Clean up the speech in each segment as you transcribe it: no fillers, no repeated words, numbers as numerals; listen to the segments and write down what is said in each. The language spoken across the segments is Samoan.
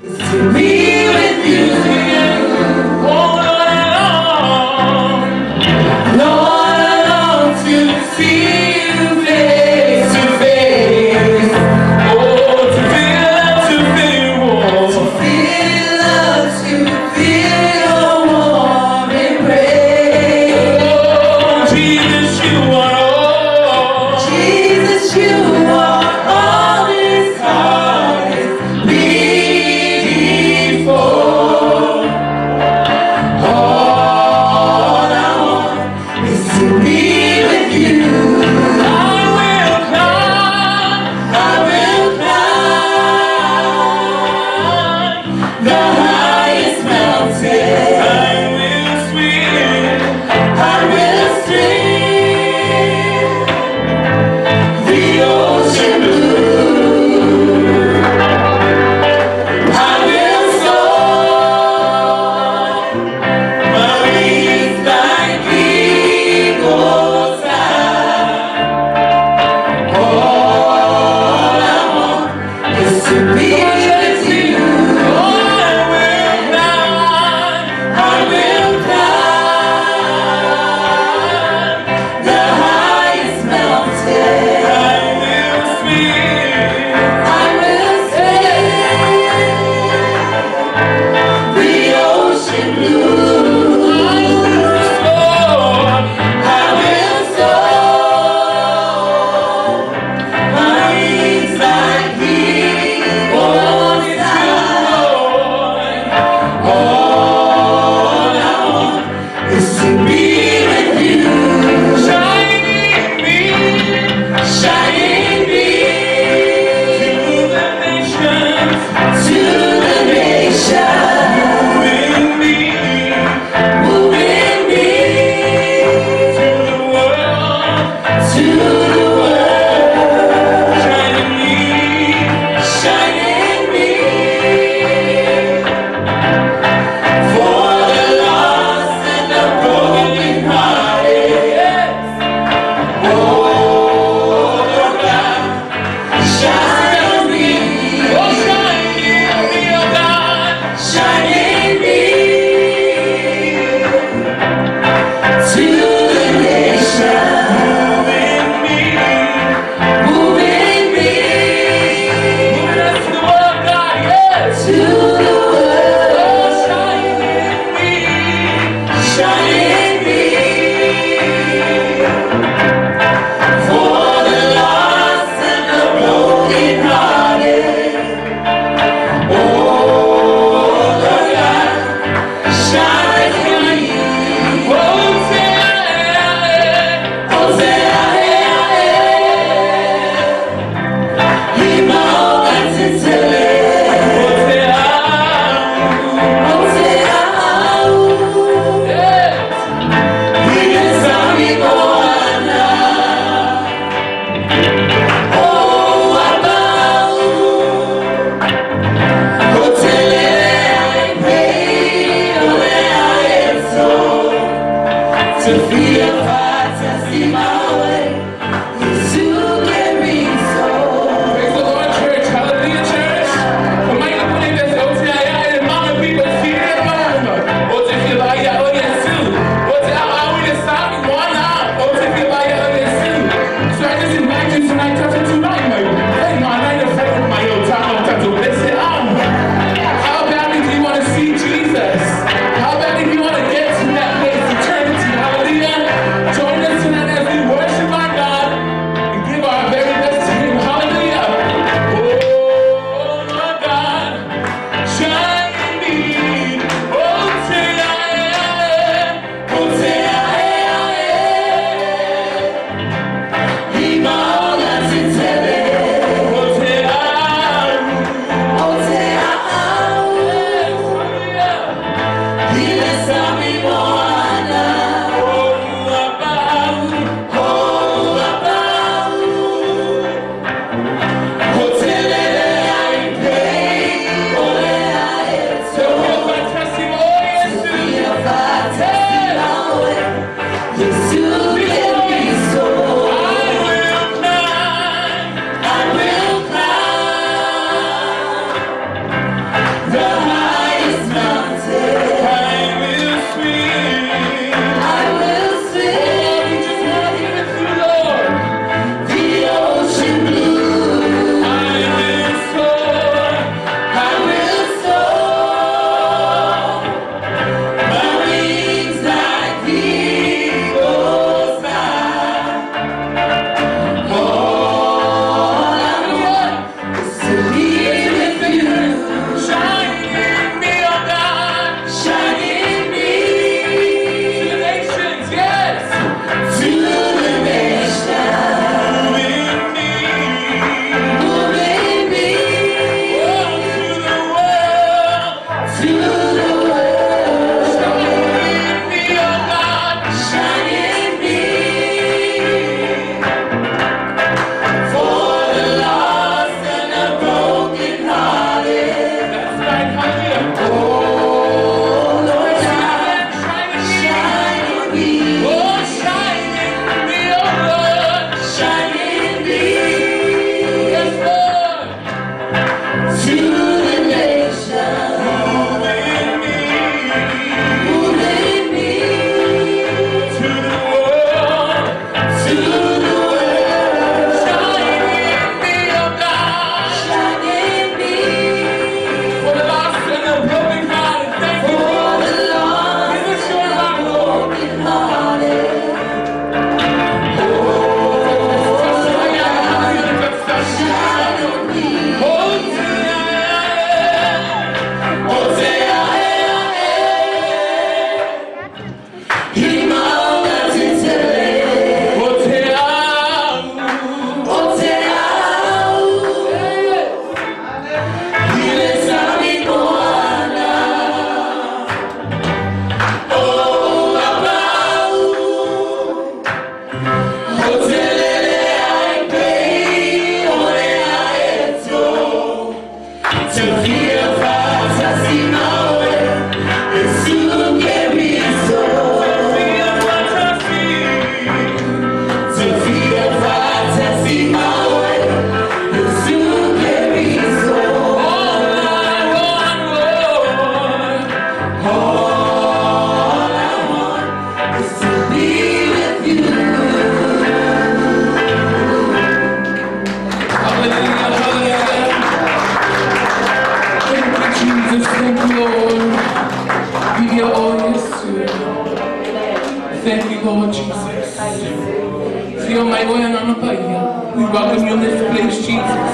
To be with you. Oh, Lord, I long. Lord, I long to see you face to face. Oh, to feel love, to feel you warm. Feel love, to feel your warm embrace. Oh, Jesus, you are all. Jesus, you are all this heart is beating for. All I want is to be with you. I will climb I will climb the highest mountain. I will swim. I will swim the ocean blue. I will soar my wings like eagles high. All I want is to be with you. Oh, I will climb. I will climb the highest mountain. I will swim. I will swim the ocean blue. I will soar. I will soar my wings like eagles high. All I want is to be with you. Shining me Shining to me the nations, to the nation, moving me moving me to the world, to the world, shining me. shining me for the lost and the broken hearted. Oh Lord God, shine me, Oh, shining me, oh God. shining me to the nation. Moving me, Moving me moving us to the world, God, yes. to the world, Oh, shining me, shining me for the lost and the broken hearted. Oh Lord God, shine me. Oh, say, Oh, say, oh, say, Oh, say, yes. To feel see my way, to get me so. Praise the Lord, church. Hallelujah, church. O te fia ia o Yesu. O te au au i le sami moana. O te fia ia o Yesu. So I just invite you tonight, touch it tonight, mate. Hey, man, I know my old time, tatou bless it. How badly do you want to see Jesus? How badly do you want to get to that place, eternity? Hallelujah. Join us tonight as we worship our God and give our very best to Him. Hallelujah. Oh, my God, shine in me. Oh, say I, oh, say I, oh, say I. Hallelujah. Oh, I will climb. To the world. Shine in me, oh God. Shine in me. For the lost and the brokenhearted. That's right, hallelujah. Oh Lord, shine, Shine in me. shine in me. Oh, shine in me, oh Lord. Shine in me. Yes, Lord. To the nation. Move in me. Move in me. To the world. To the world. Shine in me, oh God. Shine in me. For the lost and the brokenhearted. Thank you, For Lord. the lost Give us your and the light, Lord. brokenhearted. Shine in me. Oh, Himalatitele. Oteau. Ilesami moana. Oh, apau. Otelele ai pei, ole aeto. Te fia fatasi maue, Yesu Keriso. Te fia fatasi maue, Yesu Keriso. All I want, Lord. All I want is to be with you. Hallelujah, hallelujah. Thank you, Jesus. Thank you, Lord. Give you all yes. Thank you, Lord Jesus. We welcome you in this place, Jesus.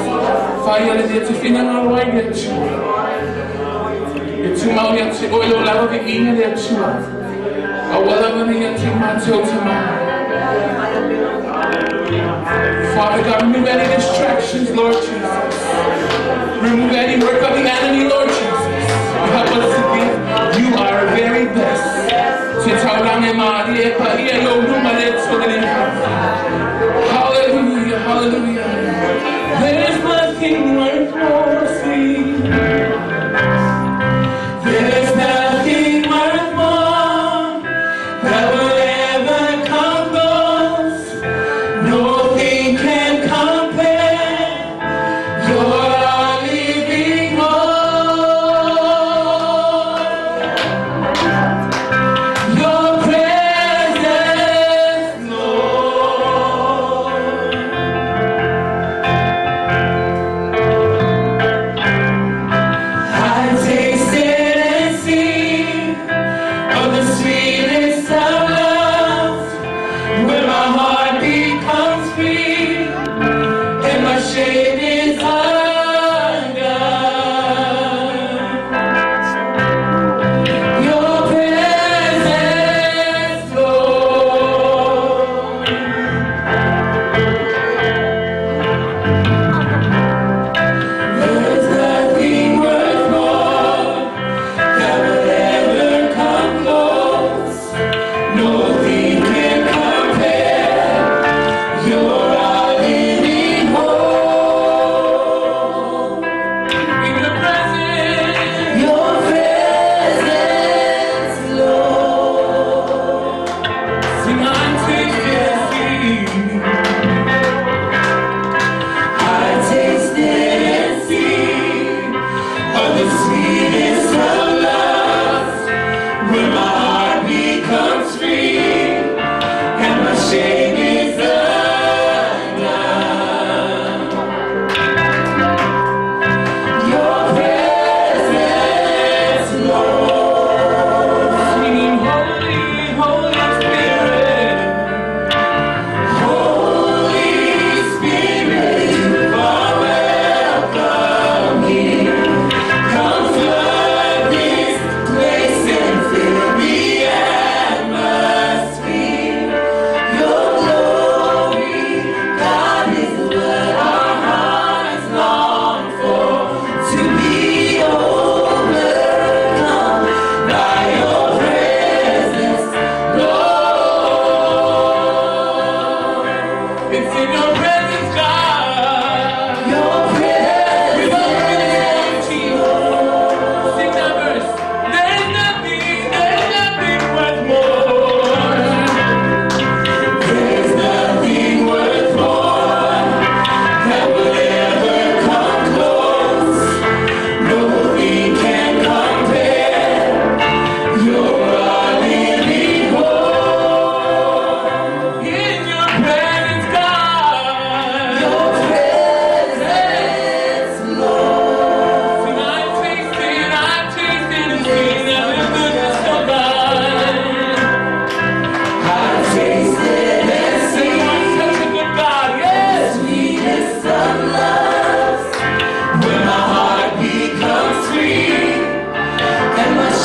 Fire le te fina na roi le tua. E tu mau ia te oilo lava vi ina le tua. A wala wana ia te mateo te mai. Father God, remove any distractions, Lord Jesus. Remove any work of the enemy, Lord Jesus. Help us to give you our very best. Te taurange maari e pa ia yo numa le tole. Hallelujah, hallelujah. There's nothing worth more, sweet. There's nothing worth more that will ever come close. Nothing can compare. You're our living hope. Your presence,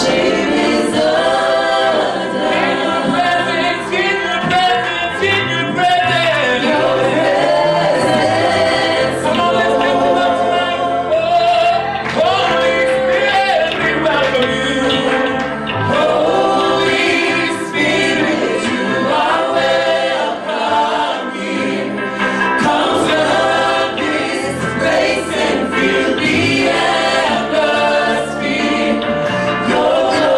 Worship is In your presence, in your presence, in your presence. Come on, let's lift it up tonight. Oh, Holy Spirit, we welcome you. Holy Spirit, you are welcome here. Come fill this place and fill the atmosphere. Your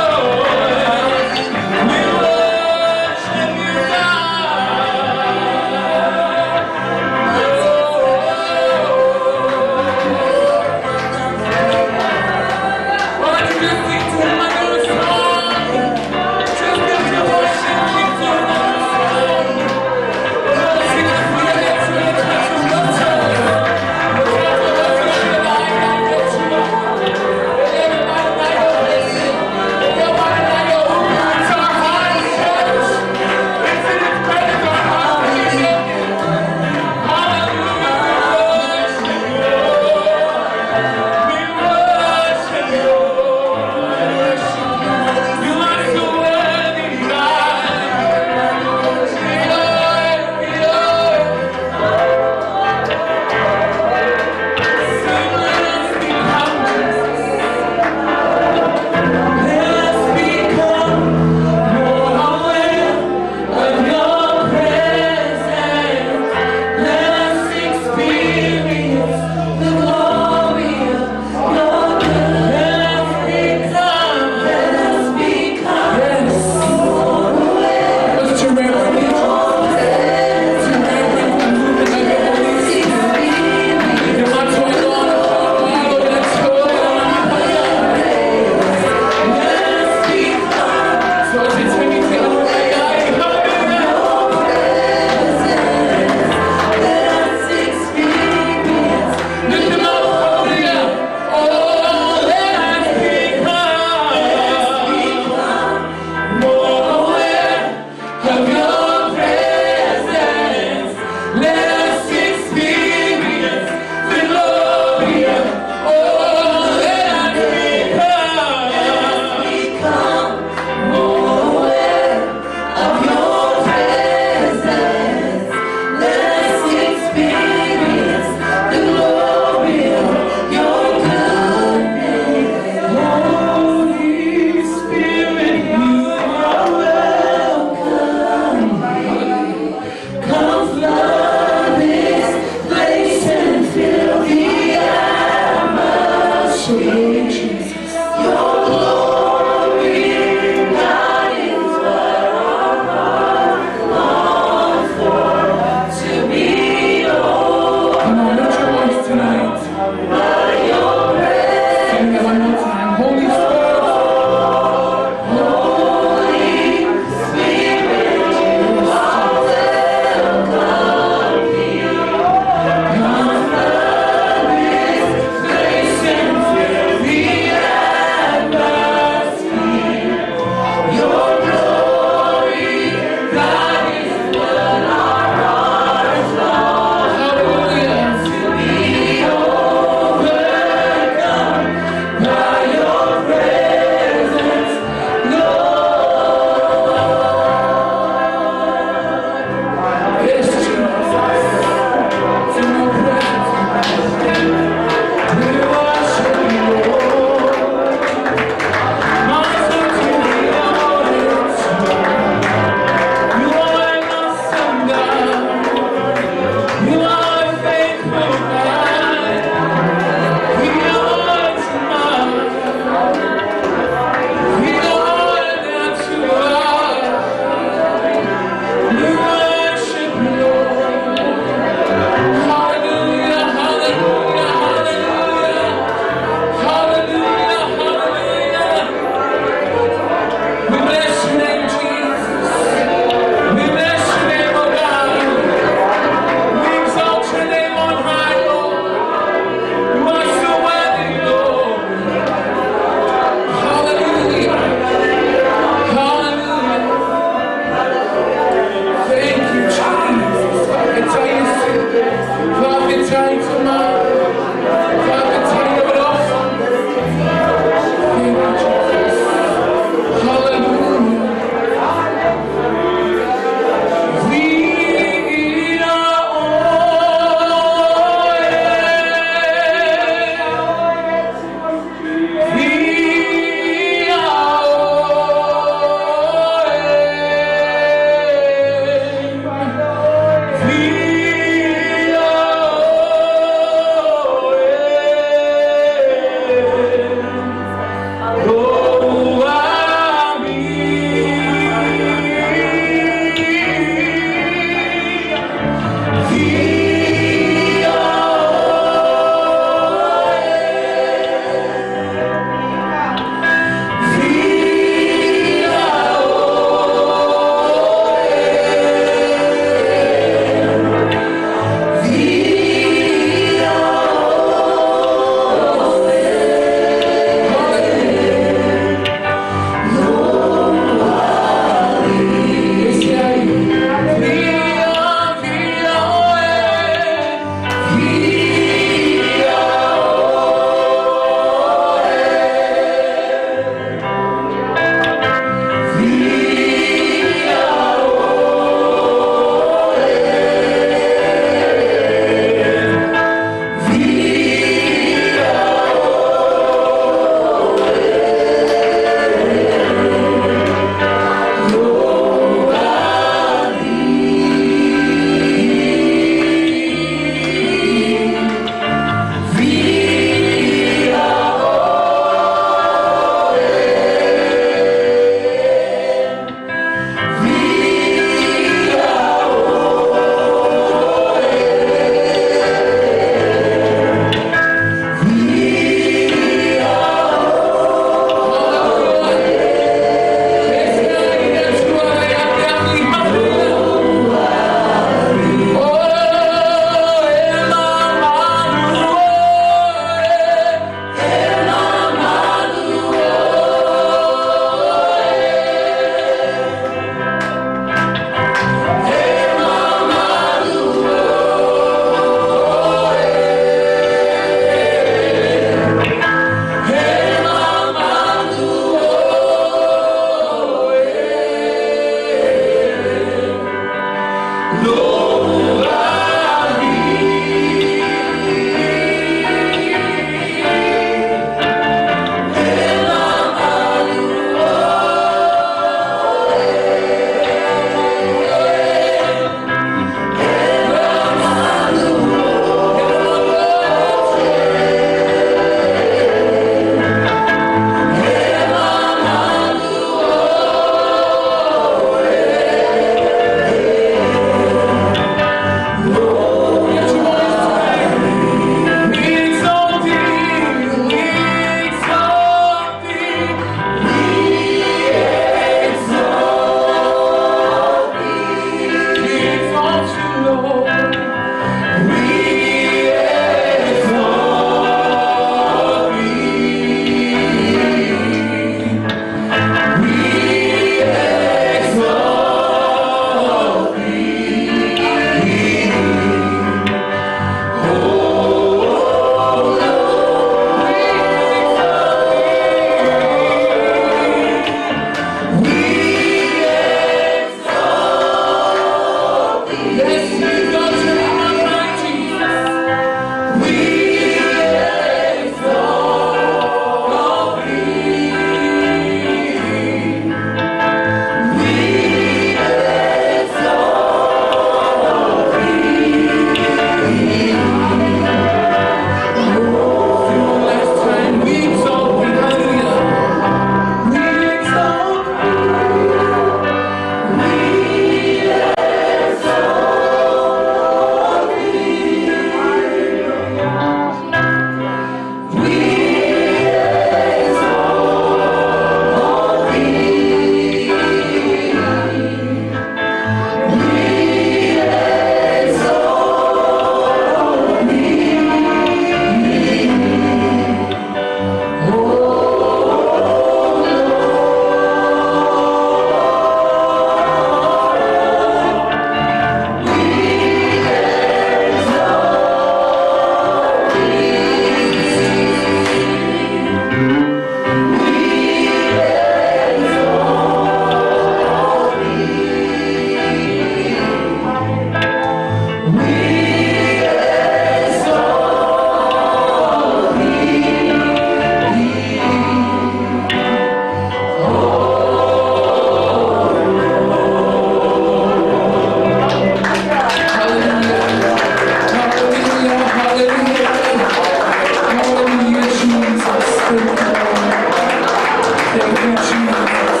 Thank you, Jesus.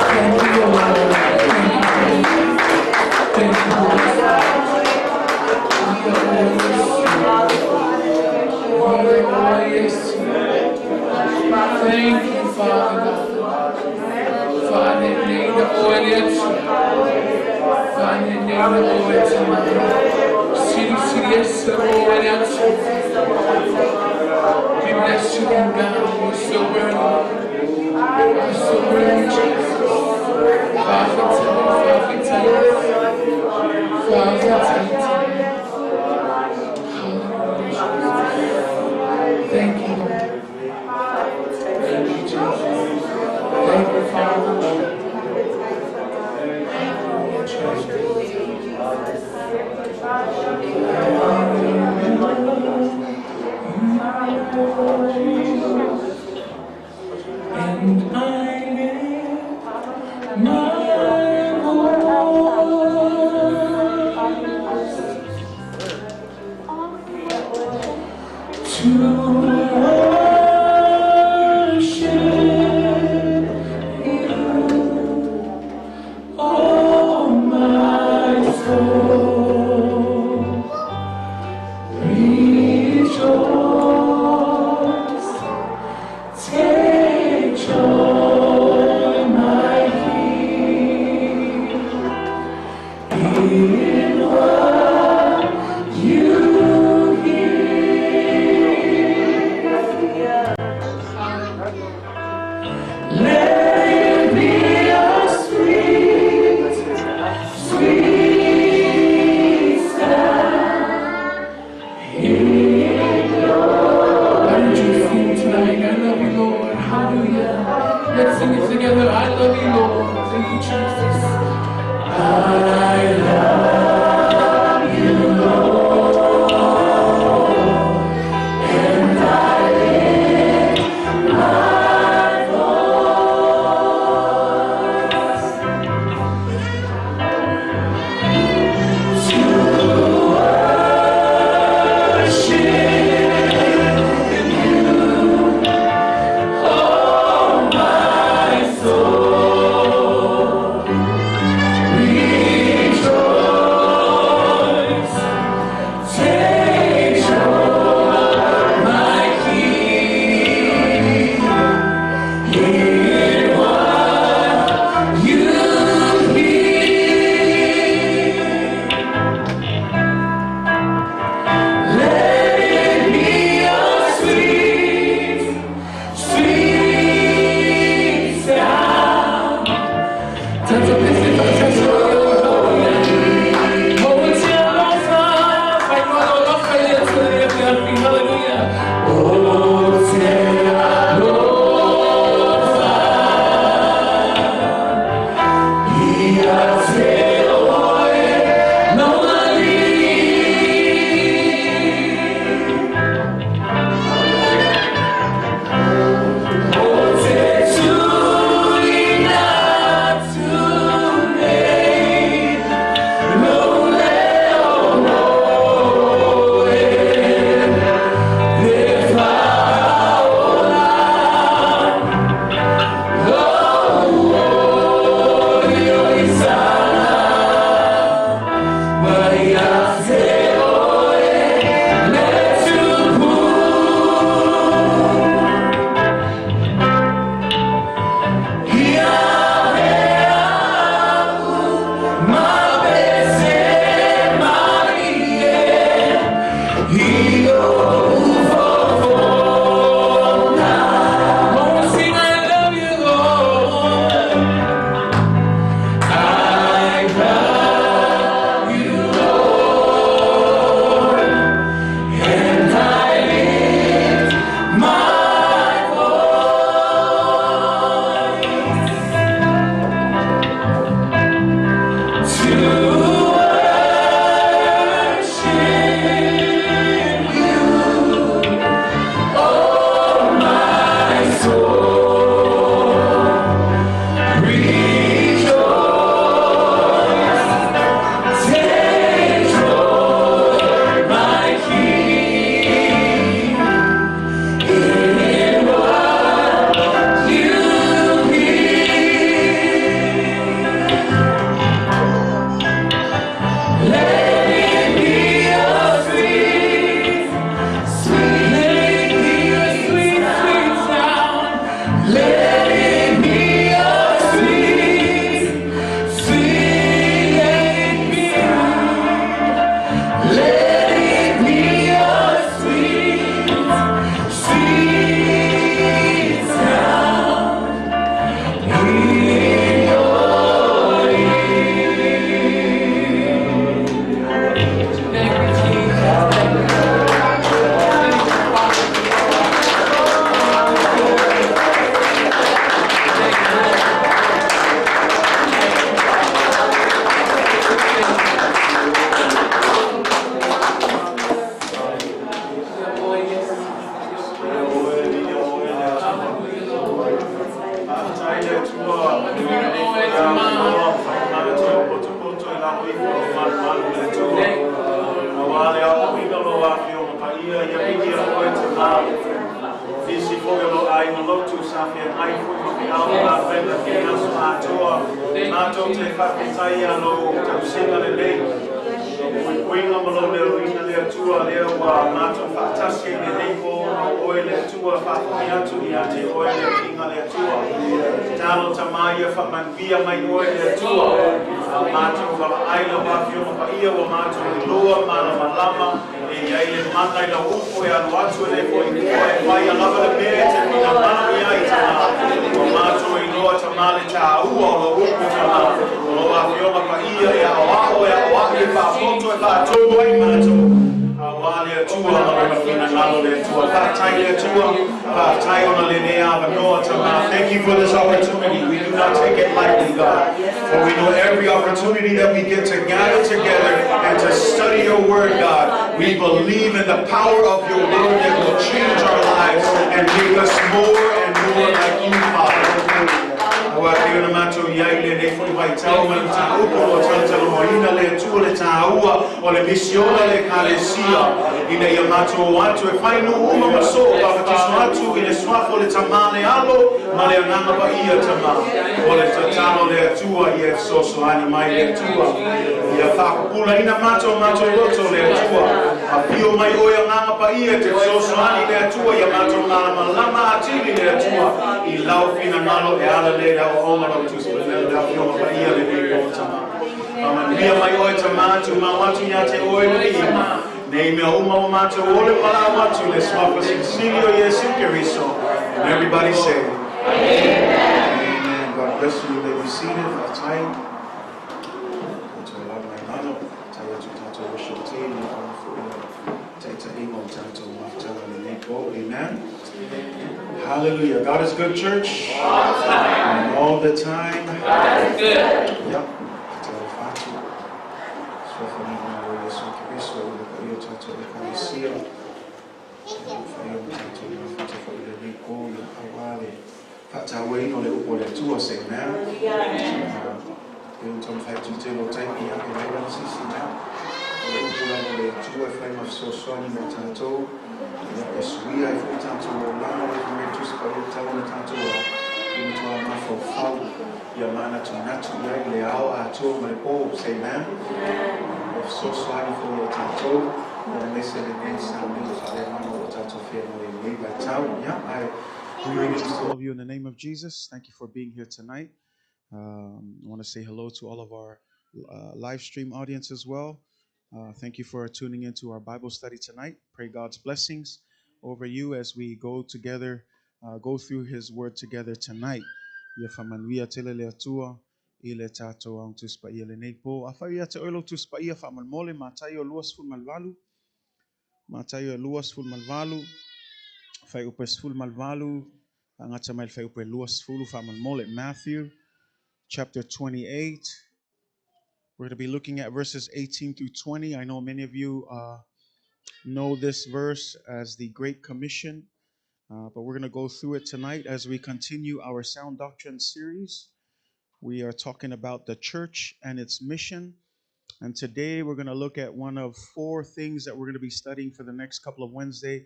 Thank you, Lord. Thank you, Lord. Thank you, Father God. Father, name the audience. Father, name the audience. City, city, yes, the audience. We bless you, God. You're so worthy. You're so worthy, Jesus. Father, Father, Father, Thank you, Lord. Thank you, Jesus. Thank you, Father. Hallelujah, Jesus. And I lift my voice to worship you, oh my soul. Rejoice, take joy, my King, in what you hear. Let it be a sweet, sweet sound in your. Why don't you sing tonight? I love you, Lord. Hallelujah. Let's sing it together. I love you, Lord. Thank you, Jesus. I love you, Lord. And I lift my voice to worship you, oh my soul. Rejoice. i feau ma galuega i lenei aso atoa. Matou te faafetai i lou tausiga lelei, lou puipuiga ma lou leoloina le Atua lea ua matou faatasi ai i lenei po ona o oe le Atua faafo'i atu ia te oe le viiga le Atua. Tatalo Tama ia faamanuia mai oe le Atua. A matou valaai lau Afioga Paia ua matou iloa malamalama e i ai le mana i lau upu e alu atu e le fo'i i tua e faia lava le mea e te finagalo i ai Tama. Ua matou iloa Tama le tāua o lau upu Tama. O lau Afioga Paia e aoao e aoa'i e faapoto e faatonu ai matou. Auā le Atua ma lona finagalo le Atua. Faafetai le Atua, faafetai ona lenei avanoa Tama. Thank you for this opportunity. We do not take it lightly, God. For we know every opportunity that we get to gather together and to study your word, God, we believe in the power of your word that will change our lives and make us more and more like you, Father. Aua pei ona matou i ai i lenei foi vaitau ma le mataupu o lo o talatalanoaina le Atua le tāua o le misiona i le Ekalesia ina ia matou o atu e fai nuu uma ma soo papatiso atu i le suafa o le Tama le Alo ma le Agaga Paia Tama o le tatalo le Atua ia e fesoasoani mai le Atua ia faapupulaina matou matou loto le Atua afio mai oe Agaga Paia e te fesoasoani le Atua ia matou malamalama atili le Atua i lau finagalo e ala lea i le aoaoga lau Tusi le Afioga Paia lenei po Tama. Faamanuia mai oe Tama, tumau atu ia te oe le viiga. Nei mea uma ua matou ole ma valaau atu i le suafa silisili o Iesu Keriso. And everybody say, Amen. Amen. God bless you. You may be seated. Faafetai. Tatou lava mai lalo. Faafetai atu tatou worship team. Ia ona foi le taitaiga o tatou mafutaga lenei po. Amen. Hallelujah. God is good, church. All the time. All the time. God is good. Yep. Talofa atu. Suafa lina o Iesu Keriso i le paia o tatou Ekalesia. Whai o tatou mafuta foi lenei po ia auā le faatauaina o le upu a le Atua. Say amen. E un taumafai atu i tele o taimi ia e leai lava se isi mea. O le upu lava o le Atua e fai ma fesoasoani mo tatou. Ia e suia ai foi tatou olaga le fai mai le Tusi Paia e tatau ona tatou e matuā mafaufau ia manatunatu i ai i le ao atoa ma le po. Say amen. E fesoasoani foi ia tatou aemaise lenei samina faaleagaga o tatou feagai ai i lenei vaitau. Ia, I greetings to all of you in the name of Jesus. Thank you for being here tonight. I want to say hello to all of our live stream audience as well. Thank you for tuning into our Bible study tonight. Pray God's blessings over you as we go together, go through His Word together tonight. Ia faamanuia tele le Atua i le tatou Aoga Tusi Paia lenei po. Afai ia te oe lou Tusi Paia faamolemole Mataio 28, Mataio 28, fuaiupu e 18, agata mai le fuaiupu e 20 faamolemole. Matthew chapter 28. We're going to be looking at verses 18 through 20. I know many of you know this verse as the Great Commission, but we're going to go through it tonight as we continue our Sound Doctrine series. We are talking about the church and its mission. And today we're going to look at one of four things that we're going to be studying for the next couple of Wednesday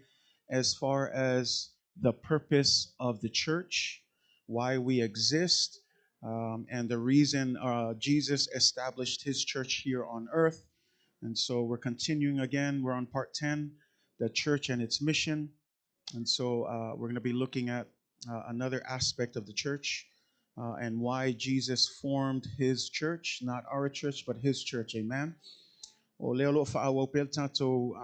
as far as the purpose of the church, why we exist, and the reason Jesus established his church here on earth. And so we're continuing again. We're on part 10, the church and its mission. And so we're going to be looking at another aspect of the church and why Jesus formed his church, not our church, but his church. Amen. O lea o lo o faaauau pea le tatou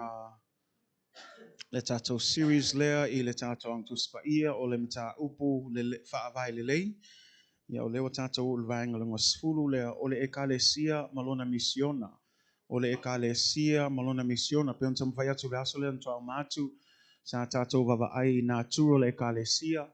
le tatou series lea i le tatou Aoga Tusi Paia o le mataupu le faavae lelei. Ia o lea ua tatou oo i le vaega lona 10 lea o le Ekalesia ma lona misiona. O le Ekalesia ma lona misiona. Pei ona taumafai atu i le aso lea na faatoa uma atu, sa tatou vaavaai i natura o le Ekalesia,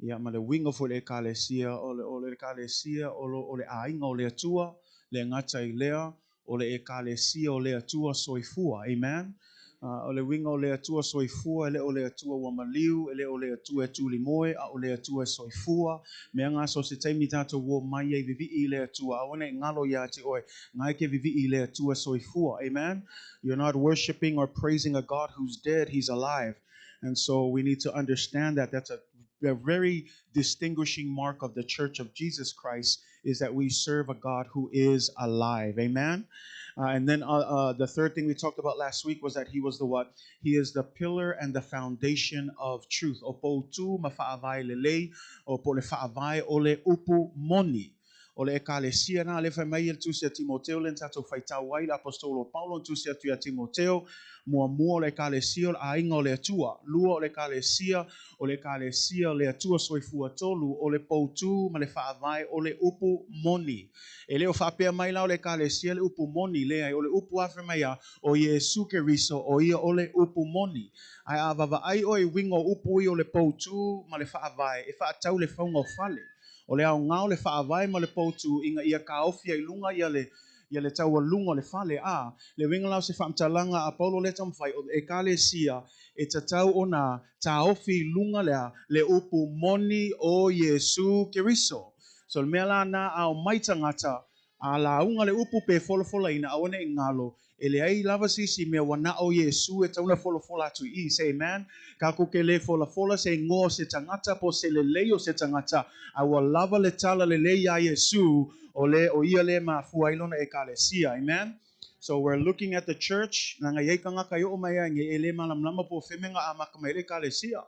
ia ma le uiga foi o le Ekalesia, o le, o le Ekalesia o, lo, o le aiga o le Atua, le gata i lea, o le Ekalesia o le Atua soifua. Amen. O le uiga o le Atua soifua, e le o le Atua ua maliu, e le o le Atua e tulimoe, a o le Atua e soifua. Mea nga so se taimi tatou uo mai ai vivii i le Atua, aua ne i galo ia te oe, ngai ke vivii i le Atua soifua. Amen. You're not worshiping or praising a God who's dead, he's alive. And so we need to understand that that's a the very distinguishing mark of the Church of Jesus Christ is that we serve a God who is alive. Amen. And then the third thing we talked about last week was that he was the what? He is the pillar and the foundation of truth. O poutū ma faavae lelei, o po o le faavae o le upu moni. O le ekalesia na le fai mai e le tusi a Timoteo le na tatou faitau ai le aposetolo o Paulo na tusi atu ia Timoteo, muamua o le ekalesia o le aiga o le Atua, lua o le ekalesia o le ekalesia o le Atua soifua, tolu o le poutū ma le faavae o le upu moni. E le o faapea mai la o le ekalesia le upu moni, leai, o le upu a fai mai a o Iesu Keriso o ia o le upu moni. Ae a vavaai oe i uiga o upu ia o le poutū ma le faavae, e faatatau le fauga o fale. O le aoga o le faavae ma le poutū ina ia taofi ai i luga ia le ia le taualuga o le fale, a le uiga la o se faamatalaga a Paulo lea taumafai, o Ekalesia e tatau ona taofi i luga lea le upu moni o Iesu Keriso. So le mea la na a omai tagata a lauga le upu pe folafolaina aua ne i galo, e leai lava se isi mea ua na o Iesu e tatau ona folafola atu i i. Say amen. Tatou te le folafola se igoa o se tagata po o se lelei o se tagata, a ua lava le tala lelei iā Iesu o le o ia le mafua ai lona ekalesia. Amen. So we're looking at the church, leaga i ai tagata i oo mai ai nei e le malamalama po o fea mea na amata mai ai le ekalesia.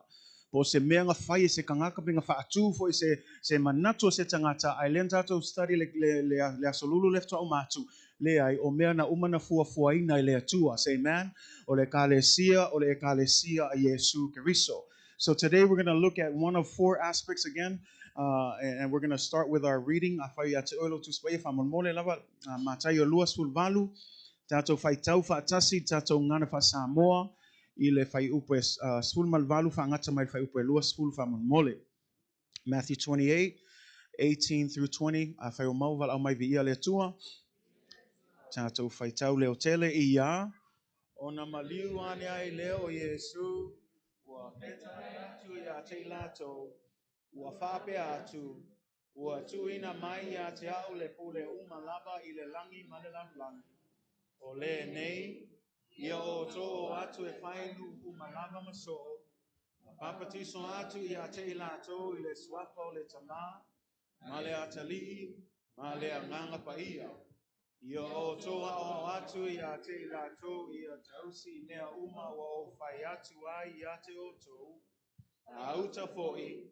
Po o se mea na fai e se tagata pe na faatu foi se se manatu o se tagata, ae lea na tatou study le le le, le aso lulu lea faatoa uma atu, leai, o mea na uma na fuafuaina e le Atua. Say amen. O le ekalesia, o le ekalesia a Iesu Keriso. So today we're going to look at one of four aspects again, and, and we're going to start with our reading. Afai ia te oe lo Tusi Paia, faamolemole lava, Mataio 28, tatou faitau faatasi, tatou gagana faa-Samoa, i le fuaiupu e 18 faagata mai le fuaiupu e 20 faamolemole. Matthew 28, 18 through 20, afai o mau valaau mai viia le Atua, tatou faitau leo tele i ia, ona maliu ane ai lea o Iesu, ua peta atu ia te i latou, ua faapea atu, ua tuuina mai ia te au le pule uma lava i le lagi ma le lalolagi. O lenei, ia outou o atu e fai nuu uma lava ma soo, ma papatiso atu ia te i latou i le suafa o le Tama, ma le Atalii, ma le Agaga Paia. Ia outou aoao atu ia te i latou ia tausi i mea uma ua ou fai atu ai ia te outou, a uta foi,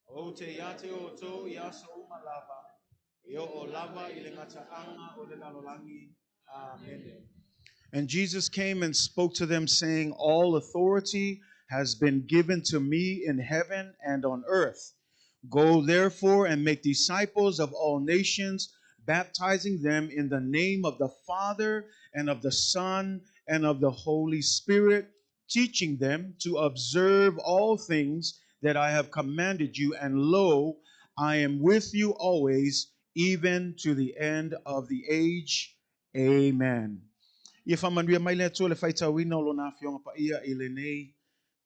ou te ia te outou i aso uma lava, e oo lava i le gataaga o le lalolagi. Amene. And Jesus came and spoke to them, saying, All authority has been given to me in heaven and on earth. Go therefore and make disciples of all nations, baptizing them in the name of the Father and of the Son and of the Holy Spirit, teaching them to observe all things that I have commanded you. And lo, I am with you always, even to the end of the age. Amen. Ia faamanuia mai le Atua le faitauina o lona afioga paia i lenei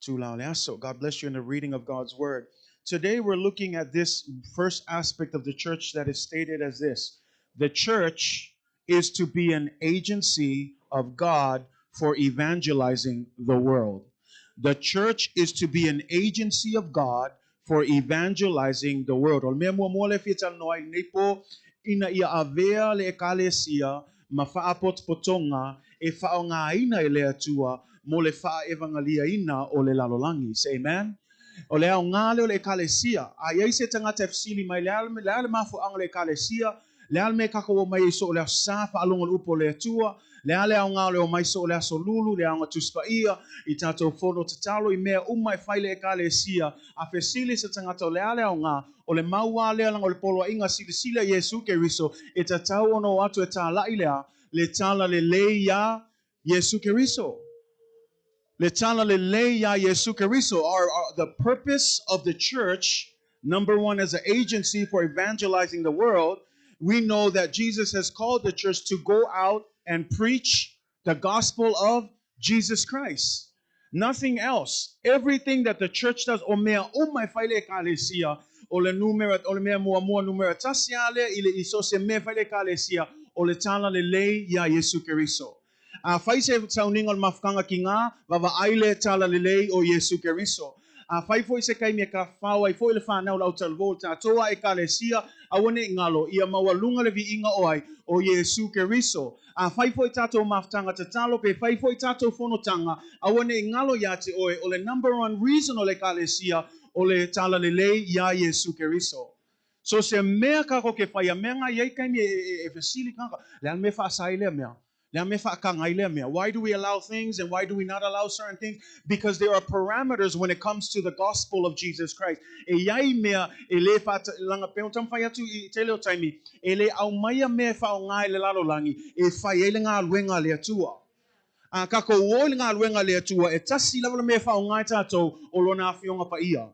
itula o le aso. God bless you in the reading of God's word. Today we're looking at this first aspect of the church that is stated as this. The church is to be an agency of God for evangelizing the world. The church is to be an agency of God for evangelizing the world. O le mea muamua lea e fia talanoa ai lenei po, ina ia avea le ekalesia ma faapotopotoga e faaaogaina e le Atua mo le faaevagaliaina o le lalolagi. Say amen. O le aoga lea o le ekalesia. A i ai se tagata e fesili mai, le a le, a le mafuaaga o le ekalesia, le a le mea e tatou omai ai soo le Aso Sa, faalogo i le upu o le Atua, le a le aoga o le omai soo le Aso Lulu, le aoga Tusi Paia, i tatou fono tatalo, i mea uma e fai le ekalesia, a fesili se tagata o le a le aoga, o le mau lava lea leaga o le poloaiga silisili a Iesu Keriso e tatau ona o atu e talai le a le tala lelei iā Iesu Keriso. Le tala lelei iā Iesu Keriso. Our, our, the purpose of the church, number one, as an agency for evangelizing the world, we know that Jesus has called the church to go out and preach the gospel of Jesus Christ. Nothing else. Everything that the church does, o mea uma e fai le ekalesia, o le numera, o le mea muamua numera tasi lava lea i le i so o se mea e fai le ekalesia, o le tala lelei iā Iesu Keriso. A fai se sauniga o le mafutaga ki ngā, vavaai le tala lelei o Iesu Keriso. Afai foi se taimi e tafafao ai foi le fanau le autalavou o le tatou a Ekalesia, aua ne i galo, ia maualuga le viiga o ai? O Iesu Keriso. Afai foi tatou mafutaga tatalo pe fai foi tatou fonotaga, aua ne i galo ia te oe, o le number one reason o le Ekalesia, o le Talalelei iā Iesu Keriso. So se mea kākou ke faia, mea nga i ai taimi e fesili tagata, le a le mea e faasa ai lea mea? Le a mea e faataga ai lea mea? Why do we allow things and why do we not allow certain things? Because there are parameters when it comes to the gospel of Jesus Christ. E i ai mea e le faatalaga, pei ona taumafai atu i tele o taimi, e le aumaia mea e faaaoga e le lalolagi e fai ai le galuega a le Atua. A kākou o i le galuega a le Atua, e tasi lava le mea e faaaoga e tatou, o Lona Afioga Paia.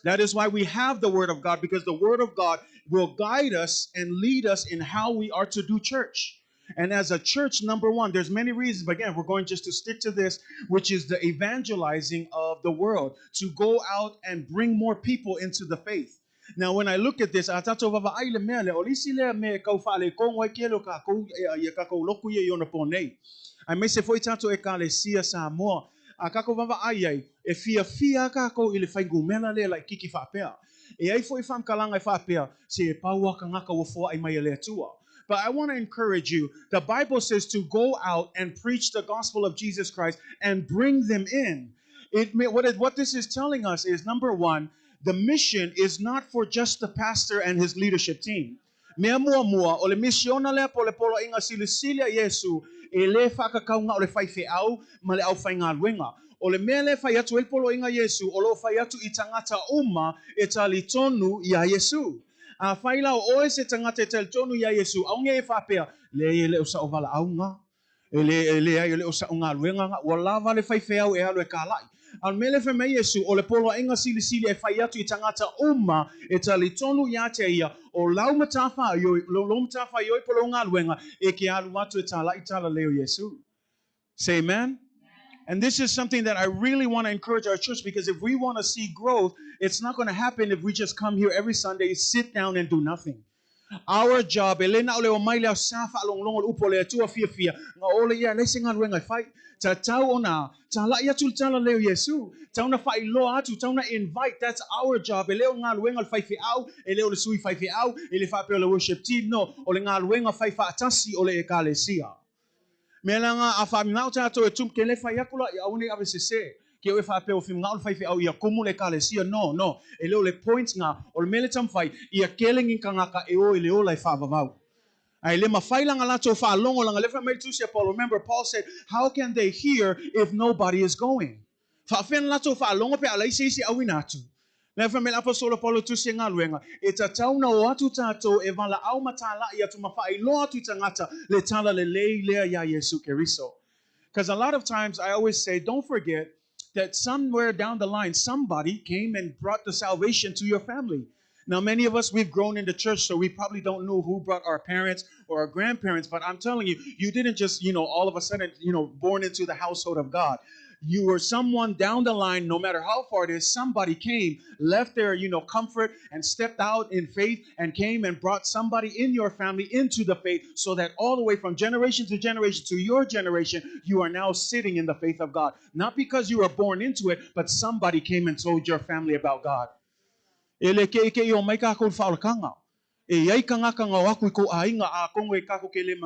That is why we have the Word of God, because the Word of God will guide us and lead us in how we are to do church. And as a church, number one, there's many reasons, but again, we're going just to stick to this, which is the evangelizing of the world, to go out and bring more people into the faith. Now, when I look at this, a tatou vaavaai i le mea lea, o le isi lea mea e kau faalekogo ai kele o kākou ia kākou loku ia i ona pō nei. Aemaise foi tatou Ekalesia Samoa, a kākou vaavaai ai, e fiafia a kākou i le fuainumera lea laitiiti faapea. E ai foi faamatalaga e faapea, se e pau a tagata ua foai mai e le Atua. But I want to encourage you. The Bible says to go out and preach the gospel of Jesus Christ and bring them in. What this is telling us is, number one, the mission is not for just the pastor and his leadership team. Mea muamua, o le misiona lea po o le poloaiga silisili a Iesu e le faakakau na o le faifeau ma le aufaigaluega. O le mea lea e fai atu ai le poloaiga a Iesu, o lo o fai atu i tagata uma e talitonu iā Iesu. Afai la o oe se tagata e talitonu iā Iesu, aoge e faapea, Leai e le o sa'u valaauga, e le, e leai e le o sa'u galuega ga, ua lava le faifeau e alu e kala'i. A o le mea lea e fai mai ai Iesu, o le poloaiga silisili e fai atu i tagata uma e talitonu iā te ia, o lau matafaioi, lou matafaioi po o lou galuega, e ke alu atu e tala'i talalei o Iesu. Say amen. And this is something that I really want to encourage our church, because if we want to see growth, it's not going to happen if we just come here every Sunday, sit down and do nothing. Our job, e le na o le o mai le aso sa faalogologo le upu o le Atua fiafia, nga ole ia e leai se galuega e fai. Tatau ona tala'i atu le talalei o Iesu. Tau na faailoa atu, tau na invite, that's our job. E le o le galuega o le faifeau, e le o le sui faifeau, e le faapea o le worship team, no. O le galuega fai faatasi o le Ekalesia. Mea leaga a faamanao tatou e tumu, ke le fai aku la ia aua nei ave sese. Ke oe faapea ua fimanao le faifeau ia kumu le Ekalesia. No, no. E le o le point nga, o le mea le taumafai, ia kele ni tagata e o i le ola e faavavau. Ae le mafai langa latou faalogo langa le fai mai le tusi a Paulo. Remember, Paul said, how can they hear if nobody is going? Faapefea na latou faalogo pe a leai se isi e auina atu? Lea fai mai le Apostola Paulo tusi e galuega, e tatau na o atu tatou e valaau ma tala'i atu ma faailoa atu i tagata le talalelei lea iā Iesu Keriso. Because a lot of times I always say, don't forget that somewhere down the line somebody came and brought the salvation to your family. Now, many of us, we've grown in the church, so we probably don't know who brought our parents or our grandparents, but I'm telling you, you didn't just, all of a sudden, born into the household of God. You were someone down the line, no matter how far it is, somebody came, left their, comfort and stepped out in faith and came and brought somebody in your family into the faith, so that all the way from generation to generation to your generation, you are now sitting in the faith of God. Not because you were born into it, but somebody came and told your family about God. E le keʻikeʻi o mai kākou i le faaolataga. E i ai tagata na o atu i kou ʻāina, a kono e kākou ke le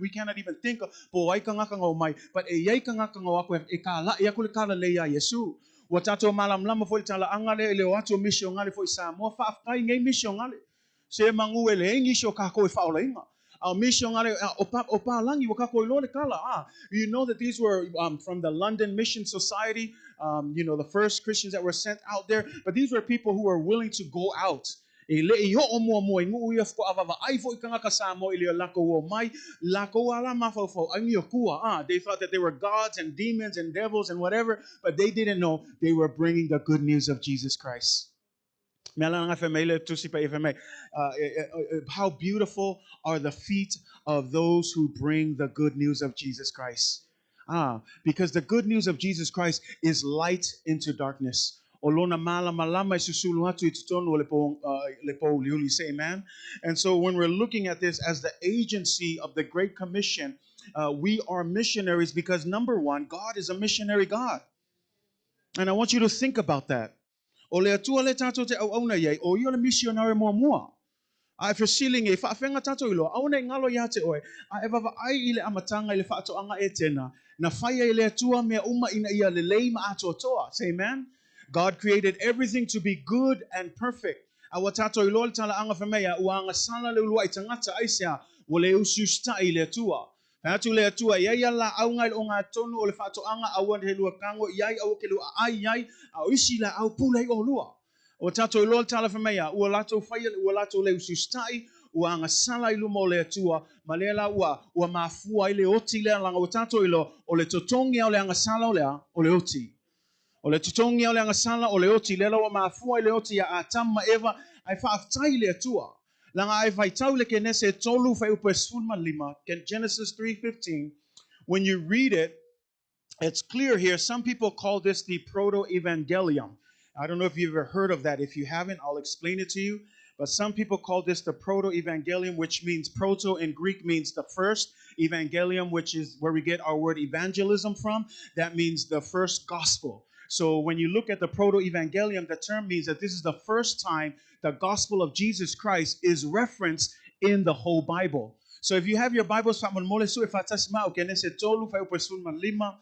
we cannot even think of po o ai tagata na o mai, but e i ai tagata na o atu e kālaʻi aku le talalei iā Iesu. Ua tatou mālamalama foi i le talaaga lea i le o atu o misionale foi i Samoa, faafetai i nei misionale. Se manu e leai nisi o kākou e faaolaina. A o misionale, o, pa, o Pālagi, ua kākou iloa le kala. Ah, you know that these were from the London Mission Society, the first Christians that were sent out there. But these were people who were willing to go out. E le i oo muamua i nuu ia faatoa vaavaai foi tagata Samoa i le lakou o mai, lakou ala mafaufau ai ni akua. Ah, they thought that they were gods and demons and devils and whatever, but they didn't know they were bringing the good news of Jesus Christ. Mea lana fai mai le tusi paia fai mai, how beautiful are the feet of those who bring the good news of Jesus Christ. Ah, because the good news of Jesus Christ is light into darkness. O lona malamalama e susulu atu i totonu o le po, le pouliuli. Say amen. And so when we're looking at this as the agency of the Great Commission, we are missionaries because, number one, God is a missionary God. And I want you to think about that. O le Atua lea tatou te auauna i ai, o ia o le misionare muamua. A e fesiligia e faafega tatou iloa, aua ne i galo ia te oe, a e vaavaai i le amataga i le faatoaga Etena, na fai ai e le Atua mea uma ina ia lelei ma atoatoa. Say amen. God created everything to be good and perfect. A ua tatou iloa le talaaga fai mai a ua agasala le uluai tagata, aisea? Ua le usiusitai i le Atua. Fai atu le Atua, e i ai a laau i le ogatotonu o le faatoaga aua e lua tago i ai, aua ke lua aai i ai, a o isi laau pule ai olua. Ua tatou iloa le tala fai mai a, ua latou faia, ua latou le usiusitai, ua agasala i luma o le Atua, ma lea la ua, ua mafua ai le oti lea laga ua tatou iloa, o le totogi a o le agasala o le a? O le oti. O le totogi a o le agasala o le oti, lea la ua mafua ai le oti ia Atamu ma Eva, ae faafetai i le Atua. Laga a e faitau i le Kenese 3 fuaiupu e 15, Genesis 3:15, when you read it, it's clear here. Some people call this the proto-evangelium. I don't know if you've ever heard of that. If you haven't, I'll explain it to you. But some people call this the proto-evangelium, which means proto in Greek means the first, evangelium, which is where we get our word evangelism from. That means the first gospel. So when you look at the proto-evangelium, the term means that this is the first time the gospel of Jesus Christ is referenced in the whole Bible. So if you have your Bibles, faamolemole sue faatasi ma au Kenese tolu, fuaiupu e 15,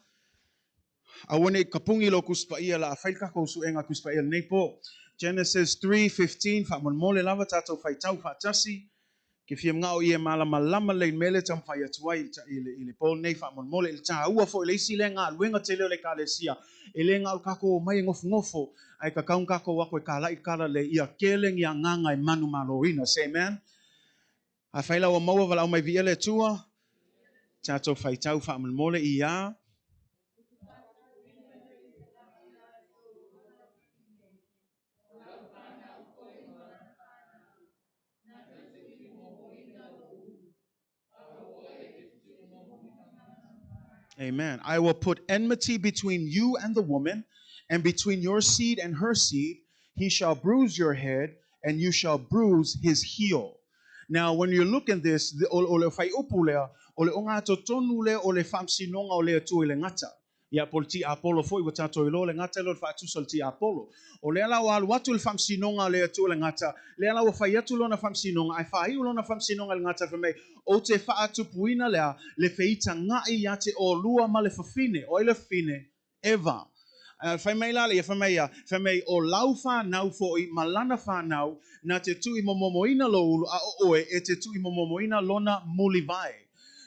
aua ne i kapugi lou Tusi Paia la a fai le takou suega Tusi Paia lenei po. Genesis 3:15, faamolemole lava tatou faitau faatasi. Ke fia manao ia e malamalama lelei i le mea lea e taumafai atu ai i le, i le po lenei faamolemole. I le taua foi le isi lea galuega tele o le Ekalesia, e le na o le tatou omai e nofonofo, ae tatau ona tatou o atu e talai le tala lelei ia tele ni agaga e manumaloina. Say amen. Afai la ua maua valaau mai viia le Atua, tatou faitau faamolemole ia. Amen. I will put enmity between you and the woman, and between your seed and her seed. He shall bruise your head, and you shall bruise his heel. Now, when you look at this, the, o, o le fuaiupu lea, o le ogatotonu lea o le faamasinoga o le Atua i le gata. Ia, po o le tiapolo foi ua tatou iloa le gata lea o le faatusa o le tiapolo. O lea la ua alu atu le faamasinoga a le Atua i le gata, lea la ua fai atu lona faamasinoga, ae faaiu lona faamasinoga i le gata fai mai, Ou te faatupuina lea le feitagaʻi ia te olua ma le fafine. O ai le fafine? Eva. Fai mai la ia, fai mai ia, fai mai, o lau fanau foi ma lana fanau, na te tuuimomomoina lou ulu, a o oe e te tuuimomomoina lona mulivae.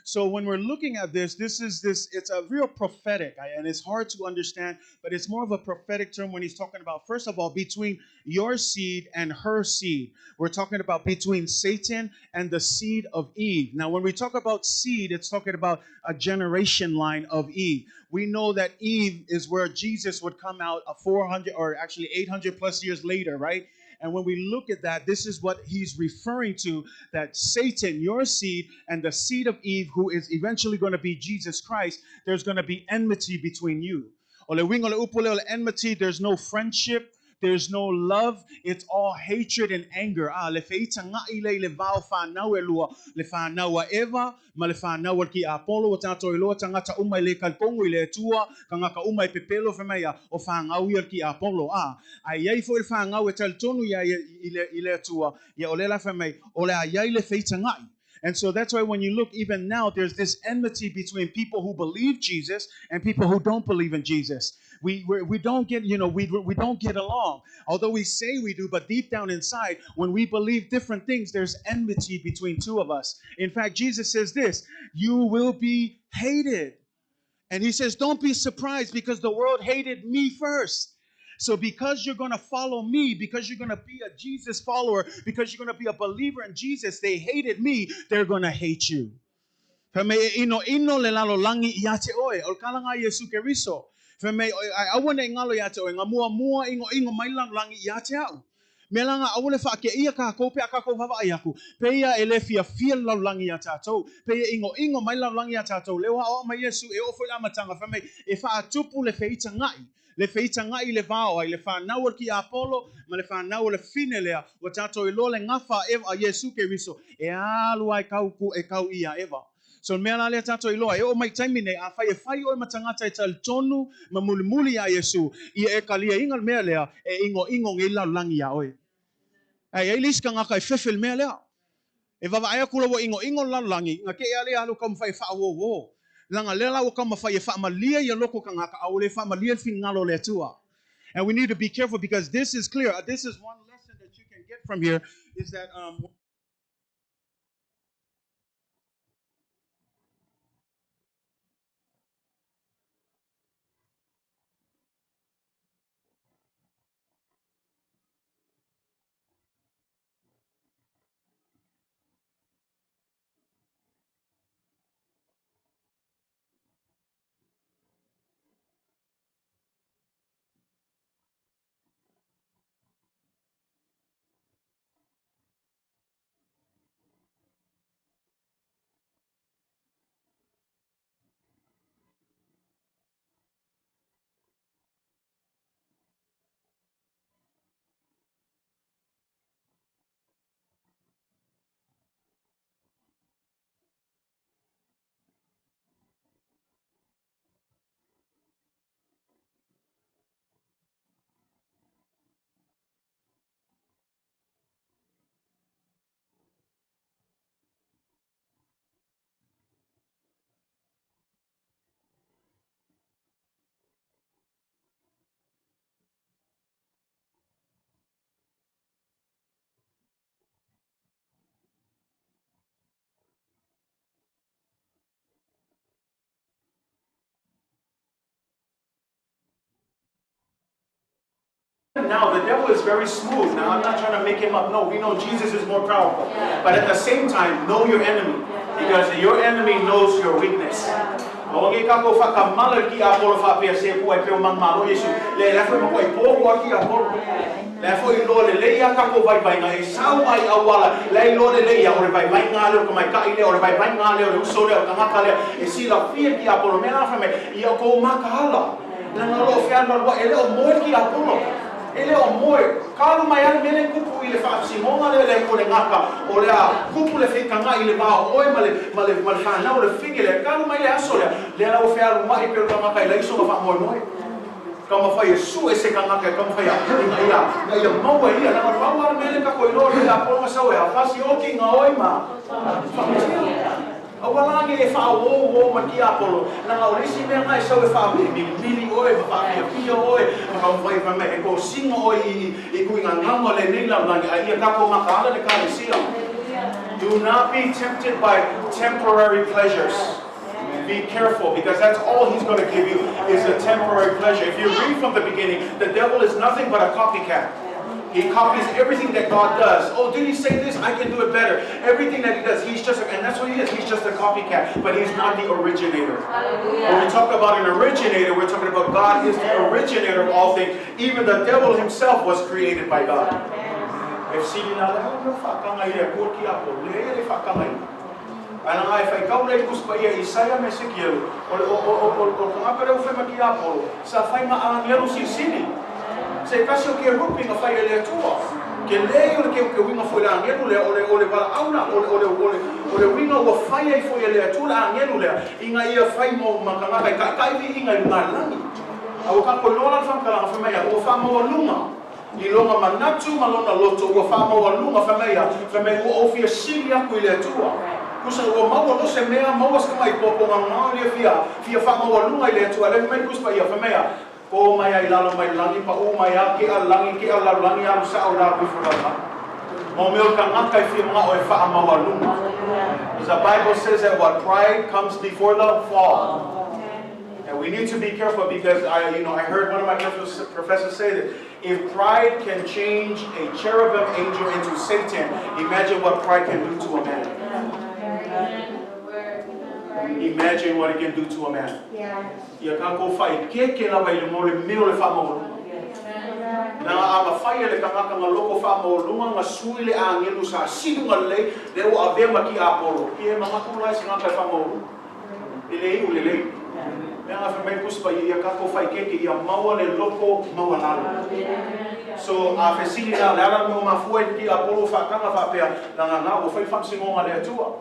So when we're looking at this, this is this, it's a real prophetic, and it's hard to understand, but it's more of a prophetic term when he's talking about, first of all, between your seed and her seed. We're talking about between Satan and the seed of Eve. Now, when we talk about seed, it's talking about a generation line of Eve. We know that Eve is where Jesus would come out a 400 or actually 800 plus years later, right? And when we look at that, this is what he's referring to, that Satan, your seed, and the seed of Eve, who is eventually going to be Jesus Christ, there's going to be enmity between you. O le uiga o le upu lea o le enmity, there's no friendship, there's no love, it's all hatred and anger. A, le feitagaʻi lea i le va o fanau e lua, le fanau a Eva ma le fanau a le tiapolo, ua tatou iloa tagata uma e le talitonu i le Atua, tagata uma e pepelo fai mai a, o fanau ia le tiapolo. A, ae i ai foi le fanau e talitonu ia i le, i le Atua, ia o lea la fai mai, o le a i ai le feitagaʻi. And so that's why when you look even now, there's this enmity between people who believe Jesus and people who don't believe in Jesus. We don't get, you know, we don't get along. Although we say we do, but deep down inside, when we believe different things, there's enmity between two of us. In fact, Jesus says this, you will be hated. And he says, don't be surprised because the world hated me first. So because you're going to follow me, because you're going to be a Jesus follower, because you're going to be a believer in Jesus, they hated me, they're going to hate you. Fai mai e ʻinoʻino le lalolagi iā te oe, o le kalaga a Iesu Keriso. Fai mai, ae aua ne i galo iā te oe, na muamua ʻinoʻino mai le lalolagi iā te a'u. Mea lā nga aua le faateia tatou pe a tatou vaavaai atu, peia e le fiafia le lalolagi iā tatou, peia e ʻinoʻino mai le lalolagi iā tatou. Lea ua aoao mai Iesu e oo foi i le amataga, fai mai, e faatupu le feitagaʻi, le feitagaʻi i le va o ai, le fanau o le tiapolo ma le fanau o le fafine lea, ua tatou iloa le gafa a Eva, a Iesu Keriso, e alu lava e tau, e tau iā Eva. So le mea la lea tatou iloa, e oo mai i taimi nei, afai e fai oe ma tagata e talitonu ma mulimuli iā Iesu, ia e kaliaina le mea lea e igoigo nei lalolagi iā oe. Ae i ai le isi tagata e fefe i le mea lea. E vaavaai atu la ua igoigo le lalolagi, na te i lava lea alu taumafai e faauouo. Leaga lea la ua taumafai e faamalie ia loko tagata a ua le faamalie le finagalo o le Atua. And we need to be careful because this is clear. This is one lesson that you can get from here is that um, Now, the devil is very smooth. Now, I'm not trying to make him up. No, we know Jesus is more powerful. But at the same time, know your enemy. Because your enemy knows your weakness. O nge kako whakamala ki a polo whapea se kua e peo mang malo Yesu. Le la fwe makua i pō ki a polo. Le fwe i lo le leia kako vai vai nga e sau ai awala. Le i lo le leia o le vai vai ngā leo ka mai kai leo, o le vai vai ngā leo, le uso leo, ka ngaka leo. E si la fia ki a polo. Mea la whame, i o kou makahala. Nanga lo whian marua e leo moe ki a polo. E le o moe, kalu mai ale mele kupu i le whaafsingonga le le ko le ngaka, o le a kupu le whikanga i le vao oe ma le, ma le, ma le whanau le whige le, kalu mai le aso lea, le ala o whialu mai pe o ka ngaka i la iso ma wha moe moe. Ka mawhai e su e se ka ngaka, ka mawhai a, inga ia, inga ia maua ia, nanga pau ala mele kako i loa le a ponga sau e a whasi o ki ngā oi ma. Whakatia. Aua la nge e whaawō ma ki Apollo. Nanga o risi mea ngai sau e whaamili oe, ma whaapiapia oe, ma ka mwai wha me e ko singa oe i, i kui ngā nganga le nei lau langi, a ia kako makaala le kalesia. Do not be tempted by temporary pleasures. Be careful, because that's all he's going to give you is a temporary pleasure. If you read from the beginning, the devil is nothing but a copycat. He copies everything that God does. Oh, did he say this? I can do it better. Everything that he does, he's just, and that's what he is. He's just a copycat, but he's not the originator. Hallelujah. When we talk about an originator, we're talking about God is the originator of all things. Even the devil himself was created by God. If sili na le hau whakanga i le kua ki apo, le e le whakanga i. Ana ngai whai kau lei kuspa ia Isaia me Sekielu, o le o o o o o kangaka reo whaima ki Apollo, sa whaima angelu sisili. Se kasi o ke rupi nga whai e le atua. Ke le o le ke ke winga foi le angelu le o le o le wala auna o le o le o le o le winga ua whai ai foi e le atua le angelu lea inga ia whai mo makangaka i kai kai vi inga i ngā langi. A ua kako lola le whankalanga whai mai a ua whamaua lunga. I longa manatu ma lona loto ua whamaua lunga whai mai a whai mai ua ofia sili aku i le atua. Kusa ua maua lo se mea maua se mai popo ngā ngā lia fia fia whamaua lunga i le atua. Le mai kuspa ia whai mai a ko mai ai lalo mai langi pa u mai a ke a langi ke a lalo langi alu sa o la ku fura ma. Mo meo ka ngaka i fia mga o e whaamaua lunga. Because the Bible says that what pride comes before the fall. And we need to be careful because I heard one of my professors say that if pride can change a cherubim angel into Satan, imagine what pride can do to a man. Imagine what it can do to a man. Ia kako whai keke lava i le mo le meo le whaamaua. Nā ama whai e le kangaka ngā loko whaamaua lunga ngā sui le angelu sa silu ngā lei le o avea ma ki Apollo. Ki e mangaku lai se ngaka whaamaua lunga. E le iu le lei. Mea ngā whamai kuspa ia kako whai keke ia maua le loko maua lalo. So a whesili nā le ara meo mafua i ki Apollo whakanga whapea nā ngā ngā o whai whamsingonga le atua.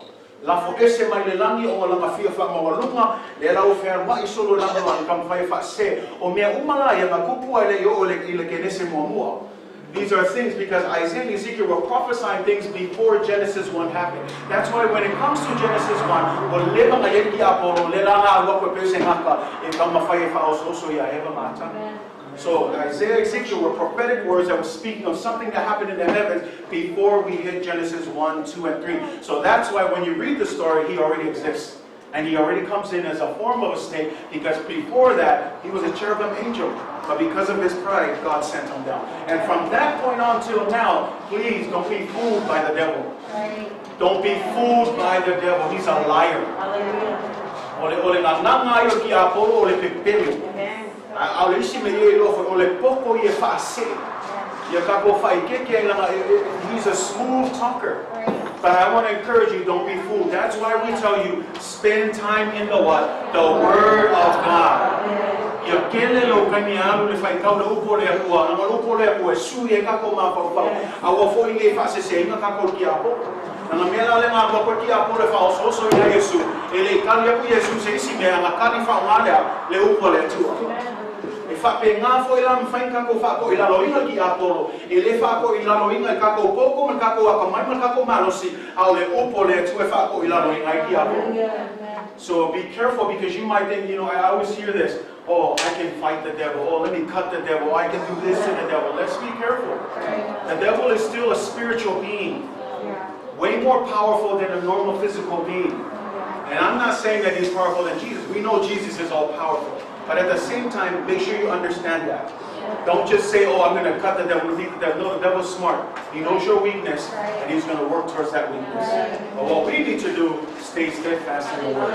Lafo ese mai le lagi ona o lana fia faamaualuga, lea la ua fealuai solo i lalo e taumafai e faasese. O mea uma la ia na tupu ae le i oo i le Kenese muamua. These are things because Isaiah and Ezekiel were prophesying things before Genesis 1 happened. That's why when it comes to Genesis 1, ua leva ona i ai le tiapolo, lea la na alu atu e pei o se gata e taumafai e faaosooso ia Eva ma Atama. So Isaiah and Ezekiel were prophetic words that were speaking of something that happened in the heavens before we hit Genesis 1, 2, and 3. So that's why when you read the story, he already exists. And he already comes in as a form of a snake because before that, he was a cherubim angel. But because of his pride, God sent him down. And from that point on till now, please don't be fooled by the devil. Don't be fooled by the devil. He's a liar. O le, o le gagaga ai o le tiapolo o le pepelo. A, a o le isi mea ia iloa foi, o le poto ia e faasee. Ia tatou faaeteete ai leaga he's a smooth talker. But I want to encourage you, don't be fooled. That's why we tell you, spend time in the what? The Word of God. Ia kele lou taimi e alu i le faitau le upu o le Atua, leaga o le upu o le Atua e sui ai tatou mafaufau, a ua foi nei faaseseina tatou i le tiapolo. Leaga mea la lea na alu atu ai le tiapolo e faaosooso ia Iesu, e le i tali atu Iesu i se isi mea, na tali faaaoga lea le upu a le Atua. E faapena foi la mafai ona tatou faatoilaloina le tiapolo, e le faatoilaloina i tatou poto ma le tatou atamai ma le tatou malosi, a o le upu a le Atua e faatoilaloina ai le tiapolo. So be careful because you might think, I always hear this, oh, I can fight the devil, oh, let me cut the devil, I can do this to the devil. Let's be careful. The devil is still a spiritual being, way more powerful than a normal physical being. And I'm not saying that he's powerful than Jesus. We know Jesus is all powerful. But at the same time, make sure you understand that. Don't just say, oh, I'm going to cut the devil, defeat the devil. No, the devil's smart. He knows your weakness, and he's going to work towards that weakness. But what we need to do, stay steadfast in the Word.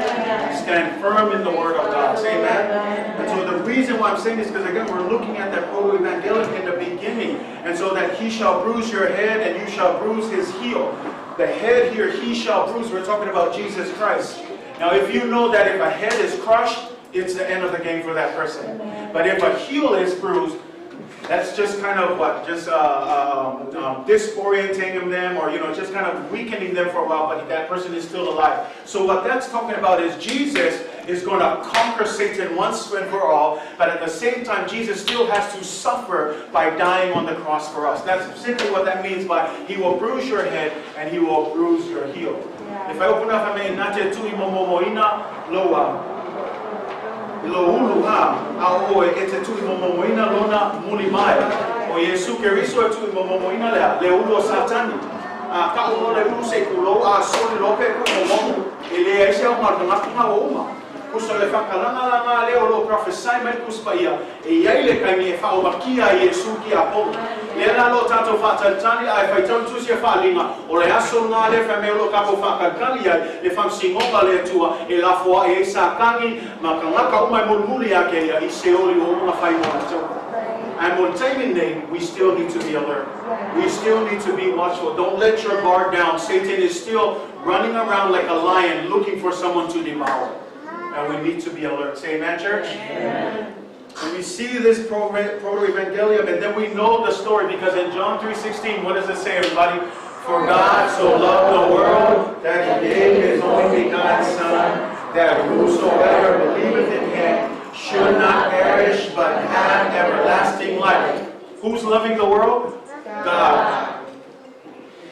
Stand firm in the Word of God. Say amen. And so the reason why I'm saying this, because again, we're looking at that proto-evangelium in the beginning. And so that he shall bruise your head, and you shall bruise his heel. The head here, he shall bruise, we're talking about Jesus Christ. Now, if you know that if a head is crushed, it's the end of the game for that person. But if a heel is bruised, that's just kind of what? Just disorienting them, or just kind of weakening them for a while, but that person is still alive. So what that's talking about is Jesus is going to conquer Satan once and for all, but at the same time, Jesus still has to suffer by dying on the cross for us. That's simply what that means by he will bruise your head and he will bruise your heel. If I open up, I may not tuʻimomoina loa. I lou ulu a, a o oe e te tuʻimomoina lona muli mai. O Iesu Keriso e tuʻimomoina lea, le ulu o Satani. A kaʻu loa le ulu se i kulou a soli loa pe tuʻimomomo, e leai se aoga o le tagata na ua uma. Kusa le faakalaga la na lea o loo prophesy mai le Tusi Paia, e i ai le taimi e faaomakia ai Iesu tiapolo. Lea la loo tatou faatalitali ae faitau le Tusi a Faaliga, o le aso lena lea fai mai o loo tatou faatalitali ai le faamasinoga a le Atua e lafo ae ai Satani ma tagata uma e mulimuli ia te ia i Seoli ua uma ona fai mo latou. Ae mo le taimi lenei, we still need to be alert. We still need to be watchful. Don't let your guard down. Satan is still running around like a lion looking for someone to devour. And we need to be alert. Say amen, church? Amen. When we see this proto-evangelium, and then we know the story, because in John 3:16, what does it say, everybody? For God so loved the world that he gave his only begotten Son, that whosoever believeth in him should not perish, but have everlasting life. Who's loving the world? God.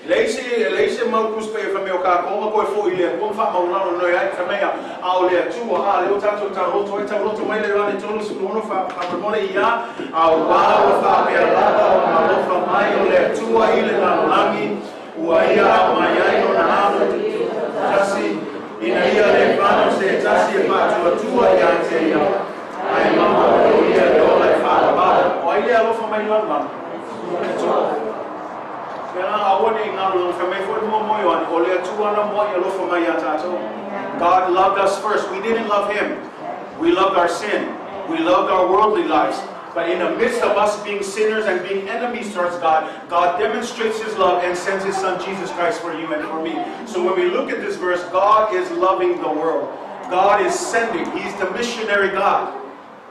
E leai se mau Tusi Paia fai mai o kākou ma koe foʻi i le Atua ma faamaualalo noi ai, fai mai a, a o le Atua, a lea ua tatou tauloto ai, tauloto mai le Ioane 36 faamolemole ia, auā ua faapea lava ona alofa mai o le Atua i le lalolagi, ua ia aumai ai lona Alo tasi, ina ia le vano se tasi e faatuatua ia te ia, ae maua o ia le ola e faavavao. O ai le alofa mai i le lalolagi? O le Atua. Pēlā aua ne i galo lana fai mai foi le muamua Ioane, o le Atua ana muaʻi alofa mai iā tātou. God loved us first. We didn't love him. We loved our sin. We loved our worldly lives. But in the midst of us being sinners and being enemies towards God, God demonstrates His love and sends His Son Jesus Christ for you and for me. So when we look at this verse, God is loving the world. God is sending. He's the missionary God.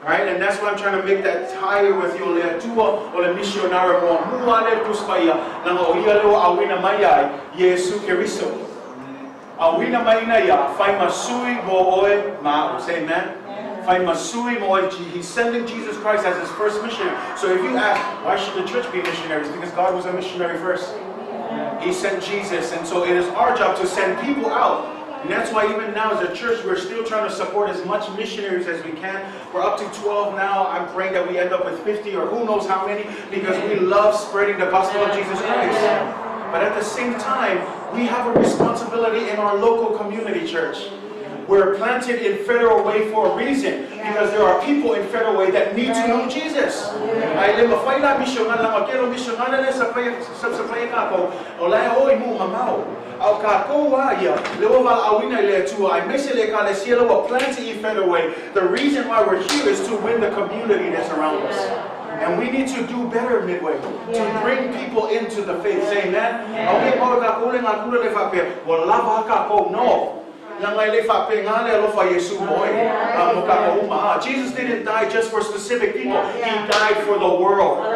Right? And that's why I'm trying to make that tie with you, o le Atua, o le missionary muamua lea i le Tusi Paia, leaga o ia lea ua auina mai ai Iesu Keriso. Auina mai ina ia, fai ma sui mo oe ma a'u. Say amen. Fai ma sui mo oe. He's sending Jesus Christ as his first missionary. So if you ask, why should the church be missionaries? Because God was a missionary first. He sent Jesus, and so it is our job to send people out. And that's why even now as a church, we're still trying to support as much missionaries as we can. We're up to 12 now. I'm praying that we end up with 50 or who knows how many, because we love spreading the gospel of Jesus Christ. But at the same time, we have a responsibility in our local community church. We're planted in Federal Way for a reason, because there are people in Federal Way that need to know Jesus. Ai le mafai la missionary la makelo missionary le sa pai sa pai ka ko o la o i mu mamau. Au ka ko wa ia le o val awina le tua ai mese le ka le siela wa planted in Federal Way. The reason why we're here is to win the community that's around us. And we need to do better, Midway, to bring people into the faith. Say amen. Okay, mo ka ko le nga kula le fa pe. Wa lava ka ko no. Jesus didn't die just for specific people. He died for the world.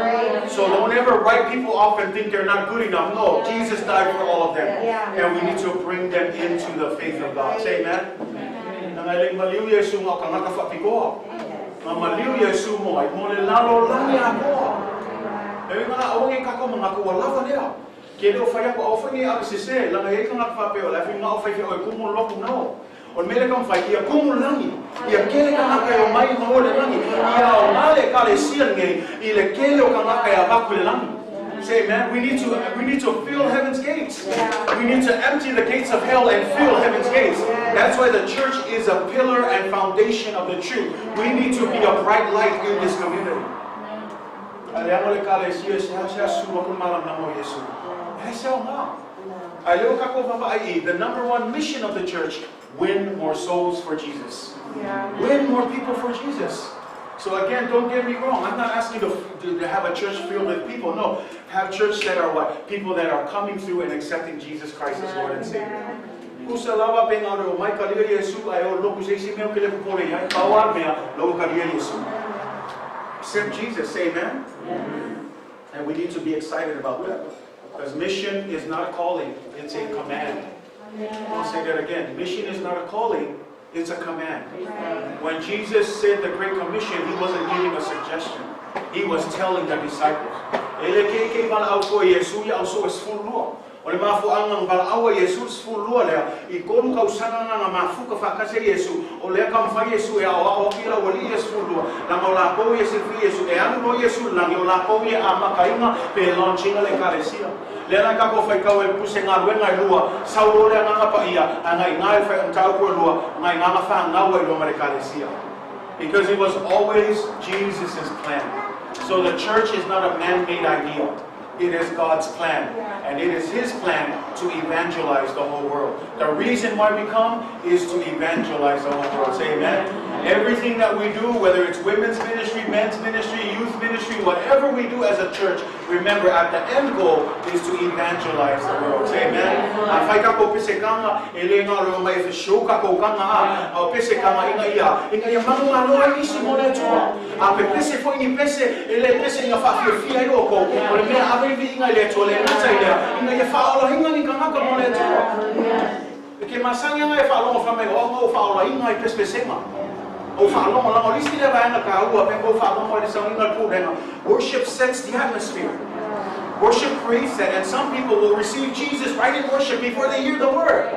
So don't ever write people off and think they're not good enough. No, Jesus died for all of them. And we need to bring them into the faith of God. Say amen. Ke leo whai ako au whai a se langa he kanga whapeo la whinga au whai o kumu loku nao. O mele ka whai ia kumu langi, ia kele kanga kai o mai mo le langi, ia o male ka le sia nge i le kele o kanga kai a vaku le langi. Say man, we need to fill heaven's gates. We need to empty the gates of hell and fill heaven's gates. That's why the church is a pillar and foundation of the truth. We need to be a bright light in this community. The number one mission of the church, win more souls for Jesus. Win more people for Jesus. So again, don't get me wrong. I'm not asking to have a church filled with people. No, have church that are what? People that are coming through and accepting Jesus Christ as Lord and Savior. Accept Jesus, say amen. And we need to be excited about that. Because mission is not a calling, it's a command. I'll say that again. Mission is not a calling, it's a command. When Jesus said the Great Commission, he wasn't giving a suggestion. He was telling the disciples. O le mafuanga ngala Jesus fulua lea i kolu kausanga nga mafuka fakase Yesu o lea kamfa Yesu e awa o kila wali Yesu fulua la ngola ko Yesu fi Yesu e anu no Yesu langi o la ko ye amakainga pe launchinga le kalesia le na ka ko fai kau e puse nga wenga lua saulo le nga pa ia anga inga fai tau ko lua nga nga fa nga wa lo mare kalesia, because it was always Jesus's plan. So the church is not a man-made idea. It is God's plan. And it is His plan to evangelize the whole world. The reason why we come is to evangelize the whole world. Say amen. Everything that we do, whether it's women's ministry, men's ministry, youth ministry, whatever we do as a church, remember at the end goal is to evangelize the world. Say amen. Worship sets the atmosphere. Worship creates that, and some people will receive Jesus right in worship before they hear the word.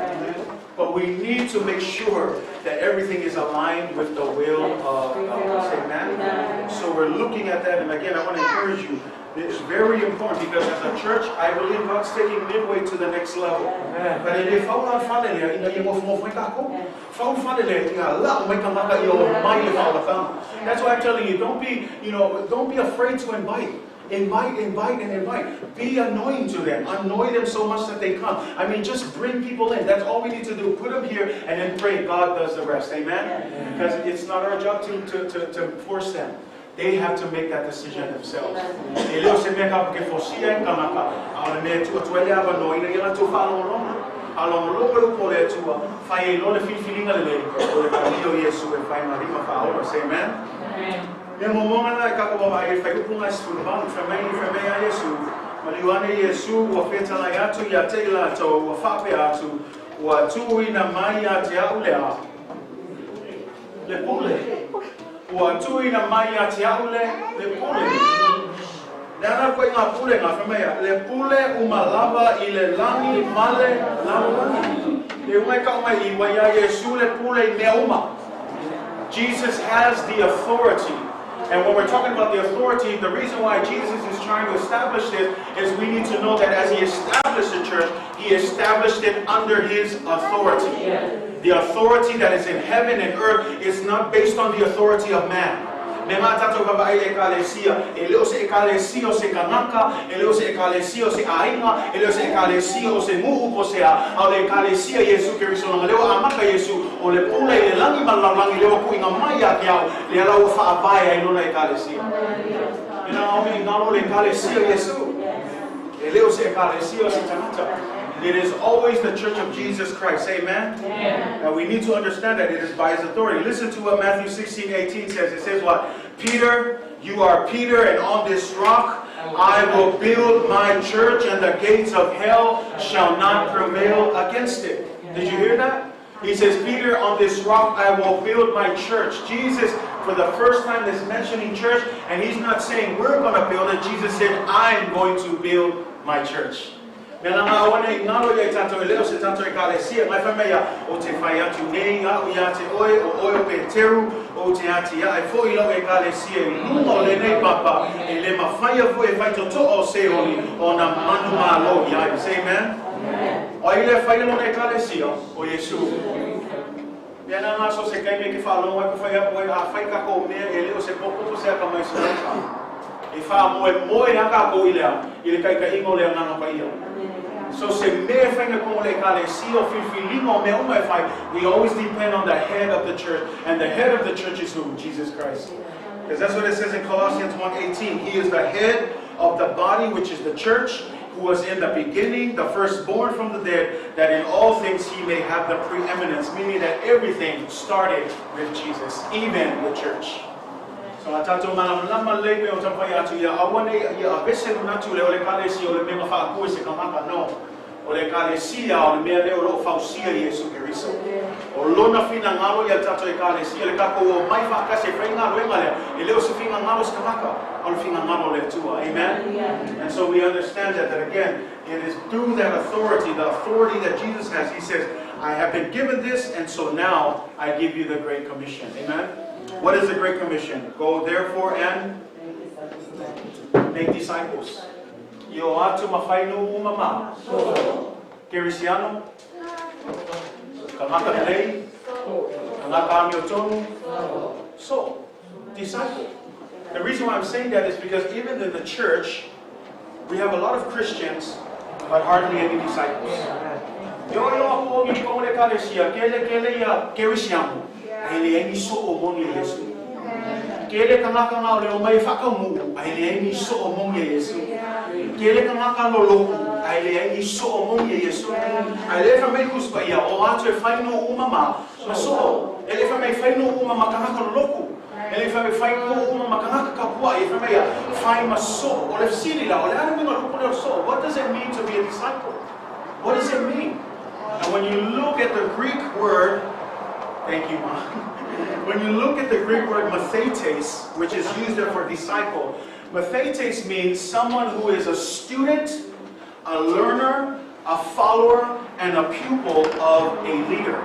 But we need to make sure that everything is aligned with the will of God. Say amen. So we're looking at that, and again, I want to encourage you. It's very important because as a church, I believe God's taking Midway to the next level. But if that's why I'm telling you, don't be afraid to invite. Invite, invite, and invite. Be annoying to them. Annoy them so much that they come. I mean, just bring people in. That's all we need to do. Put them here and then pray. God does the rest. Amen? Because it's not our job to force them. They have to make that decision themselves. Amen. Ua tuuina mai ia te a'u le a? Le pule. Ua tuuina mai ia te a'u le le pule. Le ana koe ngā pule ngā whamea. Le pule uma lava i le lagi ma le lalolagi. Le unga i ka mai i wai a Iesu le pule i mea uma. Jesus has the authority. And when we're talking about the authority, the reason why Jesus is trying to establish this is we need to know that as he established the church, he established it under his authority. The authority that is in heaven and earth is not based on the authority of man. Me ngā tātou vaavaai ekalesia, e le o se ekalesia o se kanaka, e le o se ekalesia o se aiga, e le o se ekalesia o se nuu po se a, a o le ekalesia Iesu Keriso langa lea ua amata Iesu, o le pule i le lagi ma le lalolagi lea ua tuuina mai ia te au, lea la ua faavae ai lona ekalesia. Mena aone i galo le ekalesia Iesu. E le o se ekalesia o se tagata. It is always the church of Jesus Christ. Amen? And we need to understand that it is by his authority. Listen to what Matthew 16:18 says. It says what? "Peter, you are Peter, and on this rock I will build my church, and the gates of hell shall not prevail against it." Did you hear that? He says, "Peter, on this rock I will build my church." Jesus, for the first time, is mentioning church, and he's not saying we're going to build it. Jesus said, "I'm going to build my church." Mea la ngā awane i ngaro ia i tātou e leo se tātou ekalesia, ngai whai mai ia o te whai atu nei au ia te oe, o oe o Peteru, o te ati ia, e fo i lau ekalesia i lunga o lenei papa, e le mawhaia fo e whai totoa o Seoli, o na manu malo ia ai. Say amen? O ai le whai lona ekalesia, o Iesu. Mea nā ngā so se kaime ke whaalongo ai ko whai apu ai a whai kako o mea e leo se poko po se aka mai se rauka. E wha moe moe a kako i lea, i le kaikainga o le anganga pa ia. So se mea whainga kongo le ekalesia o whiwhilinga o mea uma e whai, we always depend on the head of the church. And the head of the church is who? Jesus Christ. Because that's what it says in Colossians 1:18. He is the head of the body, which is the church, who was in the beginning, the firstborn from the dead, that in all things he may have the preeminence, meaning that everything started with Jesus, even the church. So a tātou malamalama lei me o taumafai atu ia aua nei ia avese lona atu le o le ekalesia o le mea ma e se kanaka no. O le ekalesia o le mea lea o loo fausia i Iesu Keriso. O lona finagalo ia tātou ekalesia le kākou o mai faatasi e fai galuega lea e le o se finagalo o se kanaka a o le finagalo o le Atua. Amen. And so we understand that again, it is through that authority, the authority that Jesus has. He says, "I have been given this, and so now I give you the Great Commission." Amen. What is the Great Commission? Go therefore and make disciples. Ia o atu ma fai nuu uma ma. Kerisiano. Kanaka lelei. Kanaka amiotonu. So, disciple. The reason why I'm saying that is because even in the church, we have a lot of Christians, but hardly any disciples. Yo yo ako ngi ko le kalesia, kele kele ia kerisiano. Ai le ai ni so o mongi Yesu. Kele kanaka nga o le o mai whakamu, ai le ai ni so o mongi Yesu. Kele kanaka lo loku, ai le ai ni so o mongi Yesu. Ai le fa mai kuspa ia o atu e whai no uma ma, ma so, e le fa mai whai no uma ma kanaka lo loku. E le fa mai whai no uma ma kanaka kapua, e fa mai ia whai ma so, o le sili la, o le ana minga lupu le so. What does it mean to be a disciple? What does it mean? And when you look at the Greek word, thank you, Ma. When you look at the Greek word mathetes, which is used there for disciple, mathetes means someone who is a student, a learner, a follower, and a pupil of a leader.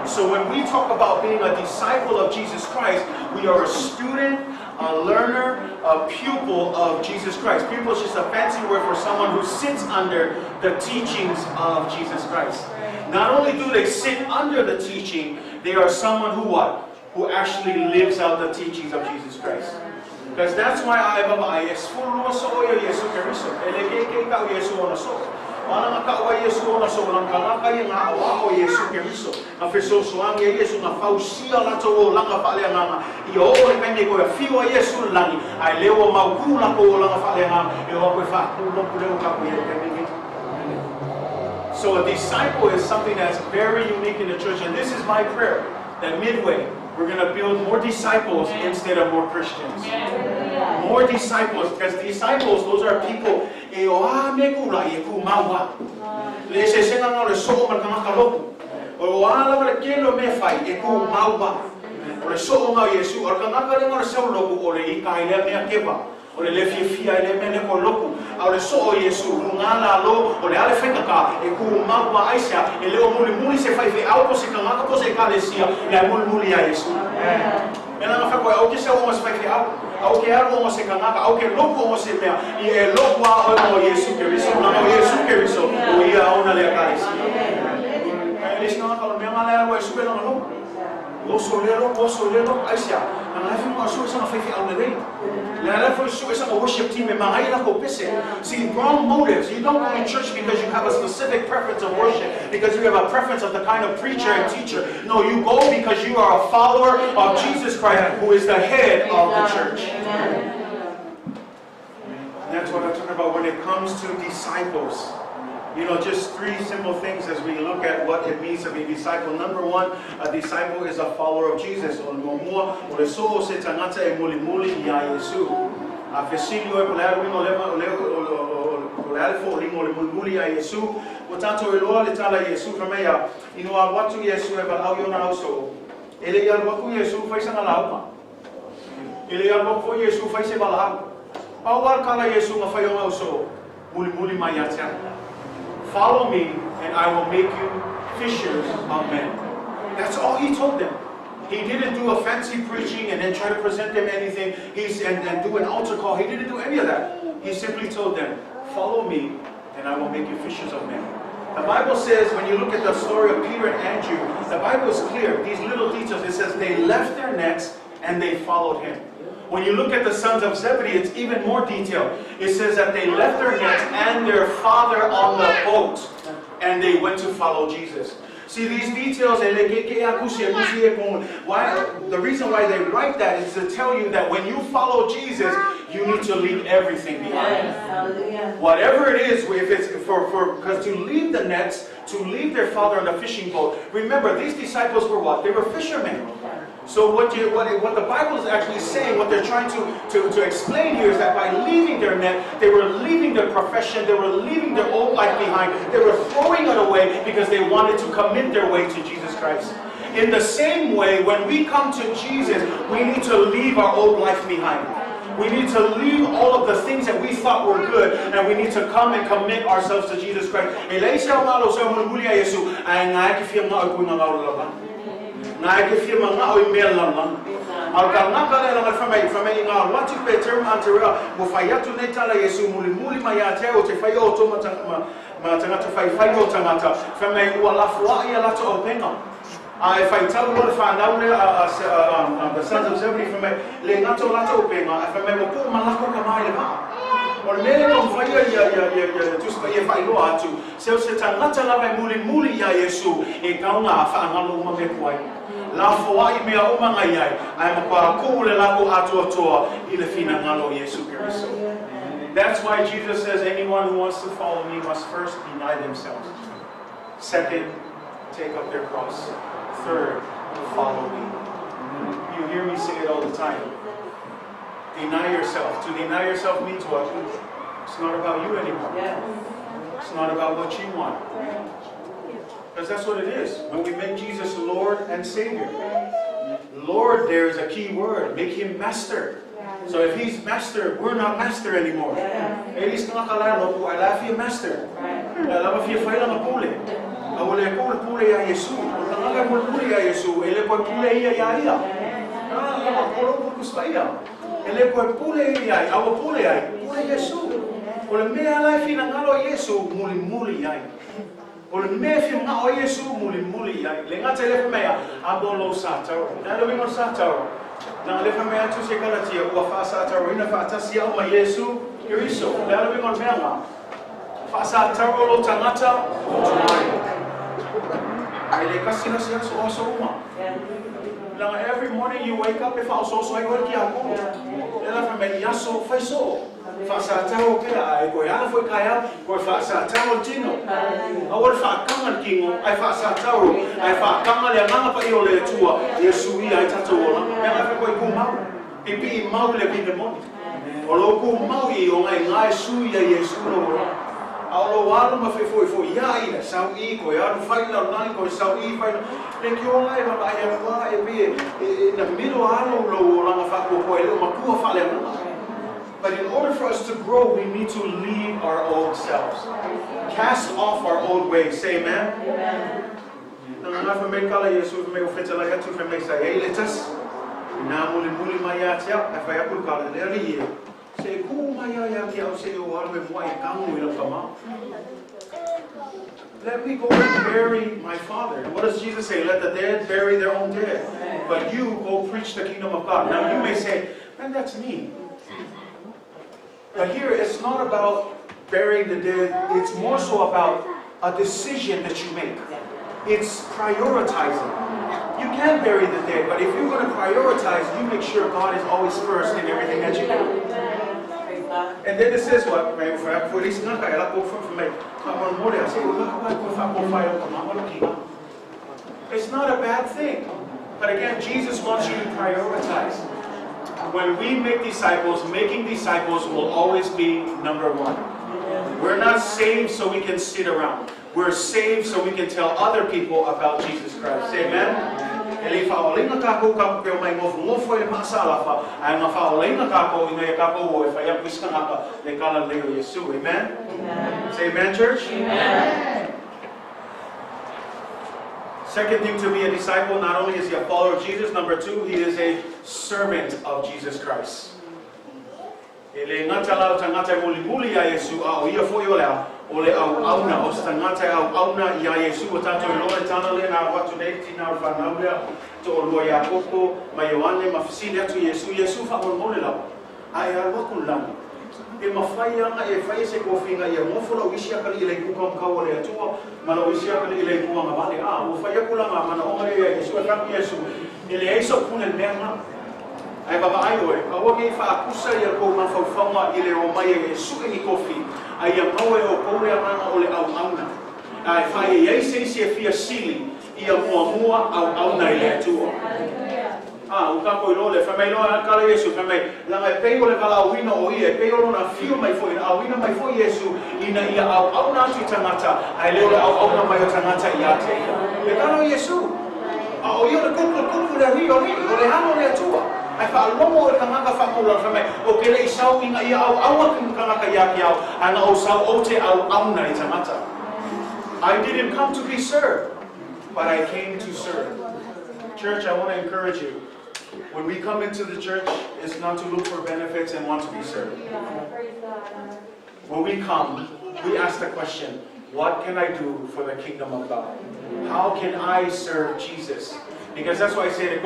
So when we talk about being a disciple of Jesus Christ, we are a student, a learner, a pupil of Jesus Christ. Pupil is just a fancy word for someone who sits under the teachings of Jesus Christ. Not only do they sit under the teaching, they are someone who what? Who actually lives out the teachings of Jesus Christ. Because that's why I have a yes so Yesu Keriso. Ele ke ke ka Yesu ona so. Wala nga ka wa Yesu ona so lang ka ka ia nga awa o Yesu Keriso. Nga feso so ang Yesu nga fausia la to o langa fa le nga. I o le kai me ko fiwa Yesu langi. Ai le o mau ku la ko langa fa le nga. E o ko fa ku lo ku le o ka ko ye kai me. So a disciple is something that's very unique in the church, and this is my prayer, that Midway, we're going to build more disciples instead of more Christians. More disciples, because disciples, those are people, e o a me ku la e ku maua. Le se senga ngā le so ma kanga kaloku. O a lava le kelo me fai e ku maua. O le so o Yesu, o le kangaka le ngora sau loku o le ika ile mea keva. O le le fia ile mea le ko loku. A o le so o Yesu, ngā la lo, o le ale whaika ka, e ku maua aisa, e leo muli muli se whai whai au po se kangaka po se ekalesia, e ai muli muli a Yesu. Mea nga whai koe, au ke se o se whai whai au. Au ke aru o se kangaka, au ke loku o se mea, i e loku a o o Yesu Keriso, nanga o Yesu Keriso, o ia ona le ekalesia. E le singa ka o mea nga le aru e sube nanga loku. Oso le loku, oso le loku, aisia. Nanga le whinga o sue sanga whai whai au le rei. Worship team. See, wrong motives. You don't go to church because you have a specific preference of worship, because you have a preference of the kind of preacher and teacher. No, you go because you are a follower of Jesus Christ, who is the head of the church. And that's what I'm talking about when it comes to disciples. You know, just three simple things as we look at what it means to be a disciple. Number one, a disciple is a follower of Jesus. O le o le so se tangata e muli muli ia Yesu. A fesilio e pole alu o le o le o le ale fo lingo le muli muli ia Yesu. O tato e loa le tala Yesu kamea. Ino a watu Yesu e walau iona au so. Ele ia waku Yesu faisanga lauma. Ele ia waku Yesu faise walau. Pau al kala Yesu nga whai au so. Muli muli mai ia. Follow me, and I will make you fishers of men. That's all he told them. He didn't do a fancy preaching and then try to present them anything. And do an altar call. He didn't do any of that. He simply told them, follow me, and I will make you fishers of men. The Bible says, when you look at the story of Peter and Andrew, the Bible is clear. These little details, it says they left their nets and they followed him. When you look at the sons of Zebedee, it's even more detailed. It says that they left their nets and their father on the boat, and they went to follow Jesus. See, these details, why, the reason why they write that is to tell you that when you follow Jesus, you need to leave everything behind. Yes. Whatever it is, if it's because to leave the nets, to leave their father on the fishing boat. Remember, these disciples were what? They were fishermen. So what the Bible is actually saying, what they're trying to explain here is that by leaving their net, they were leaving their profession, they were leaving their old life behind, they were throwing it away because they wanted to commit their way to Jesus Christ. In the same way, when we come to Jesus, we need to leave our old life behind. We need to leave all of the things that we thought were good, and we need to come and commit ourselves to Jesus Christ. Ngai ke fia manga o i mea lana. Al ka ngaka le langa whamei i ngā watu pe teru anterea mo whai atu nei tala Yesu muli muli mai a te o te whai o tō ma tangata whai whai o tangata whamei ua lafua ia lata o penga. A e whai tau loa le whanau le the sons of Zebedee whamei le ngato lata o penga a whamei mo pō malako ka mai le maa. O le mele ka mwhaia ia tuspa ia whailoa atu seo se tangata lava e muli muli ia Yesu e kaunga a whaangalo uma me kuai. La foai mea uma ngai ai, ai makwa kule lako atua toa i le whina Yesu Kristo. That's why Jesus says anyone who wants to follow me must first deny themselves. Second, take up their cross. Third, follow me. You hear me say it all the time. Deny yourself. To deny yourself means what? It's not about you anymore. It's not about what you want. Because that's what it is. When we make Jesus Lord and Savior. Lord, there is a key word. Make Him Master. So if He's Master, we're not Master anymore. Master. O le mea whia mga o Yesu muli muli ai. Le ngata le mea abo lo sa tau. Na le wingo sa tau. Na le mea tu se kalatia ua wha sa tau ina wha atasi au ma Yesu Keriso. Le ala wingo mea ngā. Wha sa tau lo tangata o tumai. Ai le kasi nasi aso aso uma. Langa every morning you wake up e wha oso oso ai wale ki ako. Le la mea iaso whai so. Whaasatau pera ai koe ana foi kai au, koe whaasatau tino. A ora whaakanga le kingo, ai whaasatau, ai whaakanga le anganga pa i o le atua, Yesu ia ai tatou ola. Mea ngai koe ku mau, pipi i mau le vine moni. O lo ku mau i o ngai ngai su ia Yesu lo ola. A o lou alu ma fefoifoi ai le sau'i koe alu fai lalolagi koe sau'i fai leitioa e vaavaai atu lava e pei e na milo lava lou lou olaga faapuapua e le o matua faaleagaga. But in order for us to grow, we need to leave our old selves. Cast off our old ways. Say amen. Na gagafa mai le tala a Iesu fai mai, Ua fetalai atu fai mai sa i ai le tasi, inā mulimuli mai ia te au, ae fai atu le tala, Le alii e, se i kū mai lava ia te au seia ou alu e muaʻi tago i lau tama. Let me go and bury my father. And what does Jesus say? Let the dead bury their own dead. But you go preach the kingdom of God. Now you may say, man, that's me. But here it's not about burying the dead. It's more so about a decision that you make. It's prioritizing. You can bury the dead, but if you're going to prioritize, you make sure God is always first in everything that you do. And then it says what? It's not a bad thing. But again, Jesus wants you to prioritize. When we make disciples, making disciples will always be number one. We're not saved so we can sit around. We're saved so we can tell other people about Jesus Christ. Say amen. E le i faaolaina kākou kākou ke omai ngofongofo ai le maasalafa, ae na faaolaina kākou ina ia kākou o e fai aku isi tagata le tala lelei o Iesu. Amen? Say amen, church. Amen. Second thing to be a disciple, not only is he a follower of Jesus, number two, he is a servant of Jesus Christ. E le gata la o tagata e mulimuli iā Iesu, a o ia foi o le a? O le auauna, o se tagata e auauna iā Iesu. Ua tatou iloa le tala lea na alu atu nei le tina o le fanau lea, toalua Iakopo ma Ioane ma fesili atu i Iesu, Iesu faamolemole lava, a e alu atu i le lagi. E mafai ana e fai se tofiga ia nofo lau isi akalii i le itu kamakau o le Atua ma lau isi akalii i le itu agavale. A ua fai atu lana manaoga lea iā Iesu, e fai atu Iesu, E leai sou pule i le mea lena. Ae vaavaai oe, aua ne i faakusa ia kou mafaufauga i le omai e suʻe ni kofi, a ia mau e ʻoukou le agaga o le ʻauʻauna, a e fai e ai se isi e fia sili ia muamua ʻauʻauna i le Atua. A, ua kākou iloa lea, fai mai loa e kala Iesu, fai mai, leaga e pei o le valaauina o ia, e pei o lona afio mai foi, na ʻauina mai foi Iesu ina ia ʻauʻauna atu i tagata, a e le o le ʻauʻauna mai o tagata ia te ia. E kala o Iesu. A ʻo ia o le kupu, o le kupu le alii o alii, o le alo o le Atua. Ae faalogo ʻoe i le kanaka faatulala fai mai, O ke leʻi sau ina ia ʻauʻau atu i kanaka iā ke ao, a na ou sau ou te ʻauʻauna i tagata. I didn't come to be served, but I came to serve. Church, I want to encourage you. When we come into the church, it's not to look for benefits and want to be served. When we come, we ask the question, what can I do for the kingdom of God? How can I serve Jesus? Because that's why I say,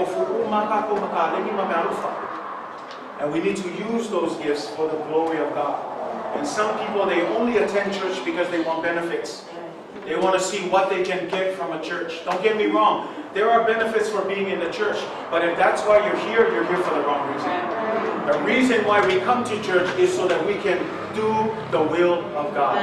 And we need to use those gifts for the glory of God. And some people, they only attend church because they want benefits. They want to see what they can get from a church. Don't get me wrong. There are benefits for being in the church. But if that's why you're here, you're here for the wrong reason. The reason why we come to church is so that we can do the will of God.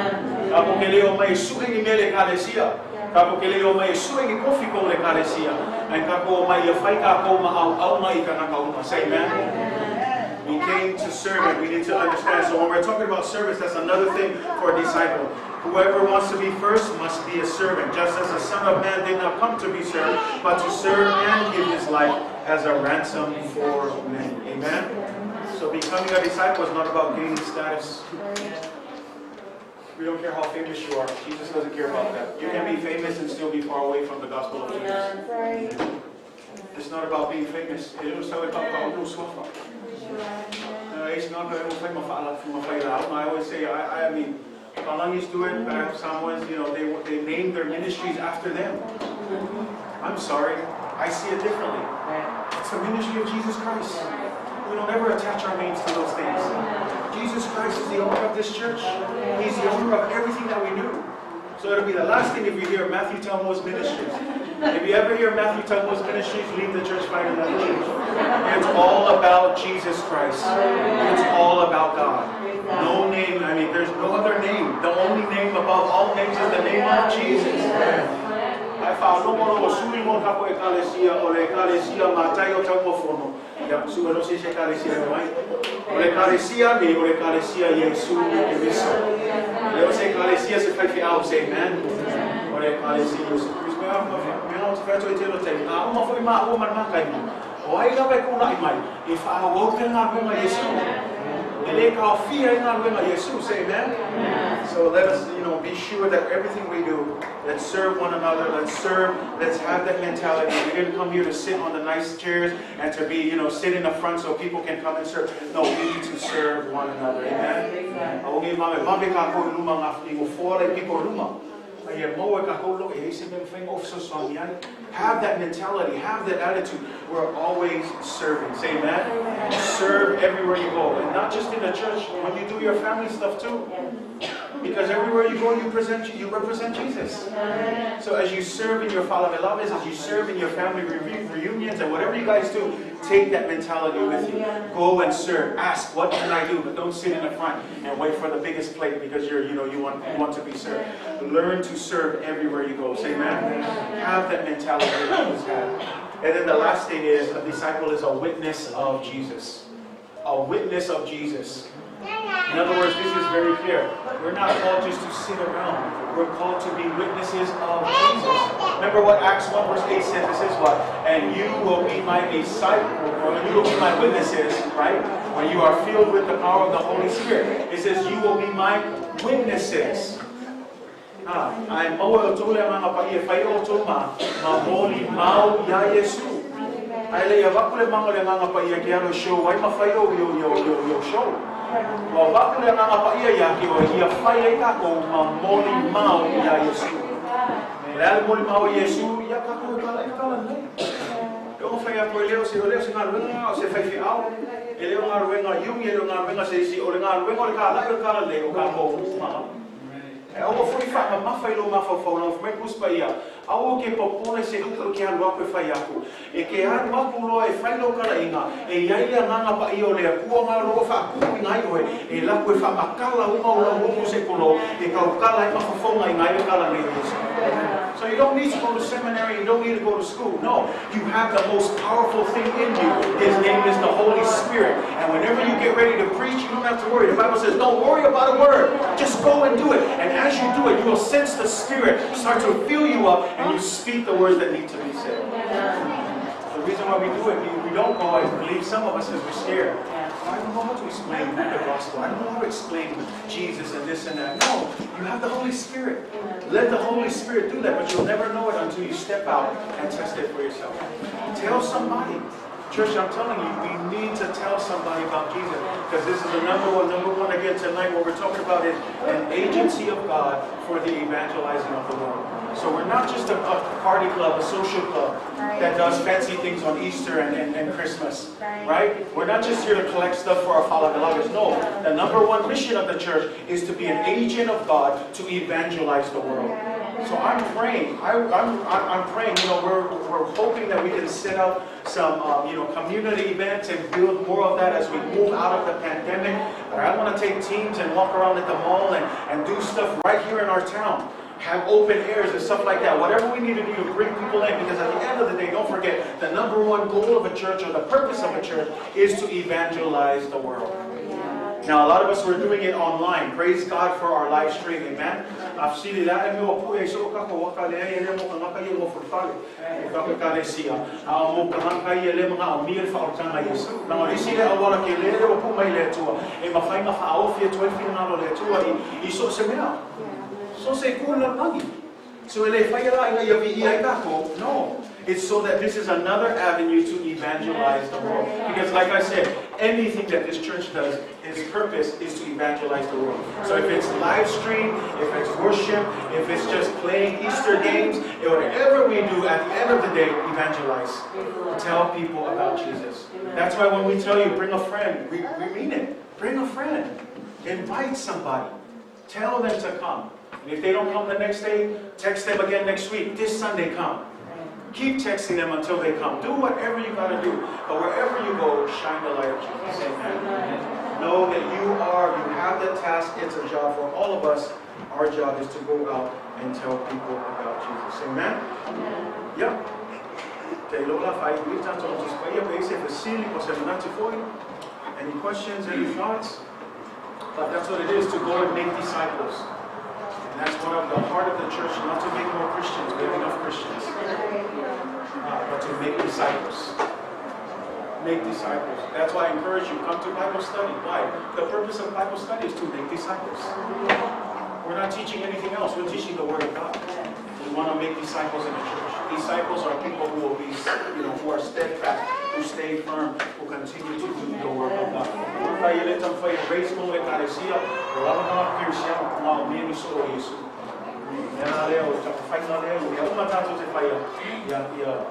Kākou ke le omai e suʻe ni mea i le ekalesia. Kākou ke le omai e suʻe ni kofi kou le ekalesia. Ae kākou omai ia fai kākou ma ʻauʻau mai i kanaka uma. Say amen. We came to serve and we need to understand. So when we're talking about service, that's another thing for a disciple. Whoever wants to be first must be a servant, just as the Son of Man did not come to be served, but to serve and give his life as a ransom for many. Amen? So becoming a disciple is not about gaining status. We don't care how famous you are. Jesus doesn't care about that. You can be famous and still be far away from the gospel of Jesus. It's not about being famous. I always say, I mean, Palangis do it, perhaps Samoans, you know, they name their ministries after them. I'm sorry, I see it differently. It's the ministry of Jesus Christ. We don't ever attach our names to those things. Jesus Christ is the owner of this church. He's the owner of everything that we do. So it'll be the last thing if you hear Matthew Taumoa's Ministries. If you ever hear Matthew Taumoa's Ministries, leave the church, find another church. It's all about Jesus Christ. It's all about God. No name, I mean, there's no other name. The only name above all names is the name of Jesus. Ae faalogo ua sui mo ka Kākou ekalesia, o le ekalesia matai o taumafono. Ia, sua no se se ekalesia e mai. O le ekalesia nei, o le ekalesia Iesu Keriso. Le o se ekalesia se faifeau, say amen. O le ekalesia Iesu Kristo. Mea, mea o te whato i te lo taimi. A uma foi ma ua man makai ma. O ai lava e kūla'i mai, e faaauau pea galuega a Iesu. E lē taofia ai galuega a Iesu, say amen. So let us, be sure that everything we do, let's serve one another, let's serve, let's have that mentality. We didn't come here to sit on the nice chairs and to be, sit in the front so people can come and serve. No, we need to serve one another. Amen. Aogi mave vave kākou i luma ngā i nofoa le piko luma. A ia maua e kākou lo e ese me whainga o fesoasoani ai. Have that mentality, have that attitude. We're always serving. Say amen. Serve everywhere you go. And not just in the church, when you do your family stuff too. Because everywhere you go, you represent Jesus. So as you serve in your faalavelave, as you serve in your family reunions and whatever you guys do, take that mentality with you. Go and serve. Ask, what can I do? But don't sit in the front and wait for the biggest plate because you want to be served. Learn to serve everywhere you go. Say amen. Have that mentality that Jesus had. And then the last thing is, a disciple is a witness of Jesus. A witness of Jesus. In other words, this is very clear. We're not called just to sit around. We're called to be witnesses of Jesus. Remember what Acts 1 verse 8 says? It says what? And you will be my disciple, or you will be my witnesses, right? When you are filled with the power of the Holy Spirit. It says you will be my witnesses. Ah, ae maua e outou le Agaga Paia e fai outou ma, ma molimau iā Iesu. Ae le i avatu le maga o le Agaga Paia e te alu e show ai ma fai ou i ou, i ou, i ou, i ou show. Ua avatu le Agaga Paia iā te oe ia fai ai kākou ma molimau iā Iesu. O le a le molimau a Iesu iā kākou e kala e kala nei. E ono fai atu e le o se, o le o se galuega o se faifeau, e le o galuega a iugi, e le o galuega a se isi, o le galuega o le kala'i o le kala lelei o kākou uma. E aua foi faamamafa i lou mafaufau lau mai Tusi Paia, aua ke popole se upu e ke alu aku e fai aku. E ke alu aku loa e fai lou kalaiga, e i ai le Agaga Paia o le Akua nga o loo faakumu iga ai oe, e laku e faamakala uma o lau upu se kulo, e kaukala ai mafaufauga iga ai le kala nei o Iesu. So you don't need to go to seminary, you don't need to go to school. No, you have the most powerful thing in you. His name is the Holy Spirit. And whenever you get ready to preach, you don't have to worry. The Bible says, don't worry about a word. Just go and do it. And as you do it, you will sense the Spirit start to fill you up, and you speak the words that need to be said. The reason why we do it, we don't go, I believe some of us, is we're scared. I don't know how to explain the gospel. I don't know how to explain Jesus and this and that. No, you have the Holy Spirit. Let the Holy Spirit do that, but you'll never know it until you step out and test it for yourself. Tell somebody. Church, I'm telling you, we need to tell somebody about Jesus, because this is the number one again tonight. What we're talking about is an agency of God for the evangelizing of the world. So we're not just a party club, a social club that does fancy things on Easter and Christmas, right? We're not just here to collect stuff for our faalavelave. No, the number one mission of the church is to be an agent of God to evangelize the world. So I'm praying. I'm praying. We're hoping that we can set up some community events and build more of that as we move out of the pandemic. But I want to take teams and walk around at the mall and do stuff right here in our town. Have open airs and stuff like that. Whatever we need to do to bring people in, because at the end of the day, don't forget, the number one goal of a church or the purpose of a church is to evangelize the world. Now, a lot of us were doing it online. Praise God for our live stream, amen. I've seen it. I know e so ka ko waka le ai le mo ka ia mo fale. E ka ka le sia. A mo ka ia le mga o mi le fa o Yesu. Na o isi le awala ke le le o pu mai le atua. E mawhai nga whaofi e toi whina le atua i so se mea. So se ku la rangi. So e le whai la inga ia vi ia i kako. No. It's so that this is another avenue to evangelize the world. Because like I said, anything that this church does, its purpose is to evangelize the world. So if it's live stream, if it's worship, if it's just playing Easter games, whatever we do, at the end of the day, evangelize. Tell people about Jesus. That's why when we tell you, bring a friend, we mean it. Bring a friend. Invite somebody. Tell them to come. And if they don't come the next day, text them again next week. This Sunday, come. Keep texting them until they come. Do whatever you got to do. But wherever you go, shine the light of Jesus. Amen. Know that you have the task. It's a job for all of us. Our job is to go out and tell people about Jesus. Amen? Amen. Yeah. Te iloa la faaiuina tatou Tusi Paia pe i ai se fesili po o se manatu foi. Any questions, any thoughts? But that's what it is, to go and make disciples. And that's one of the heart of the church, not to make more Christians, we have enough Christians, but to make disciples. Make disciples. That's why I encourage you, come to Bible study. Why? The purpose of Bible study is to make disciples. We're not teaching anything else. We're teaching the Word of God. We want to make disciples in the church. Disciples are people who will be, who are steadfast, who stay firm, who continue to do the work of God. Fai ele tam fai raise mo ekalesia, o lava na kerisiano ko ngā mea ni so o Yesu. Mea lea o ta whainga lea, ia uma tātou te whaia, ia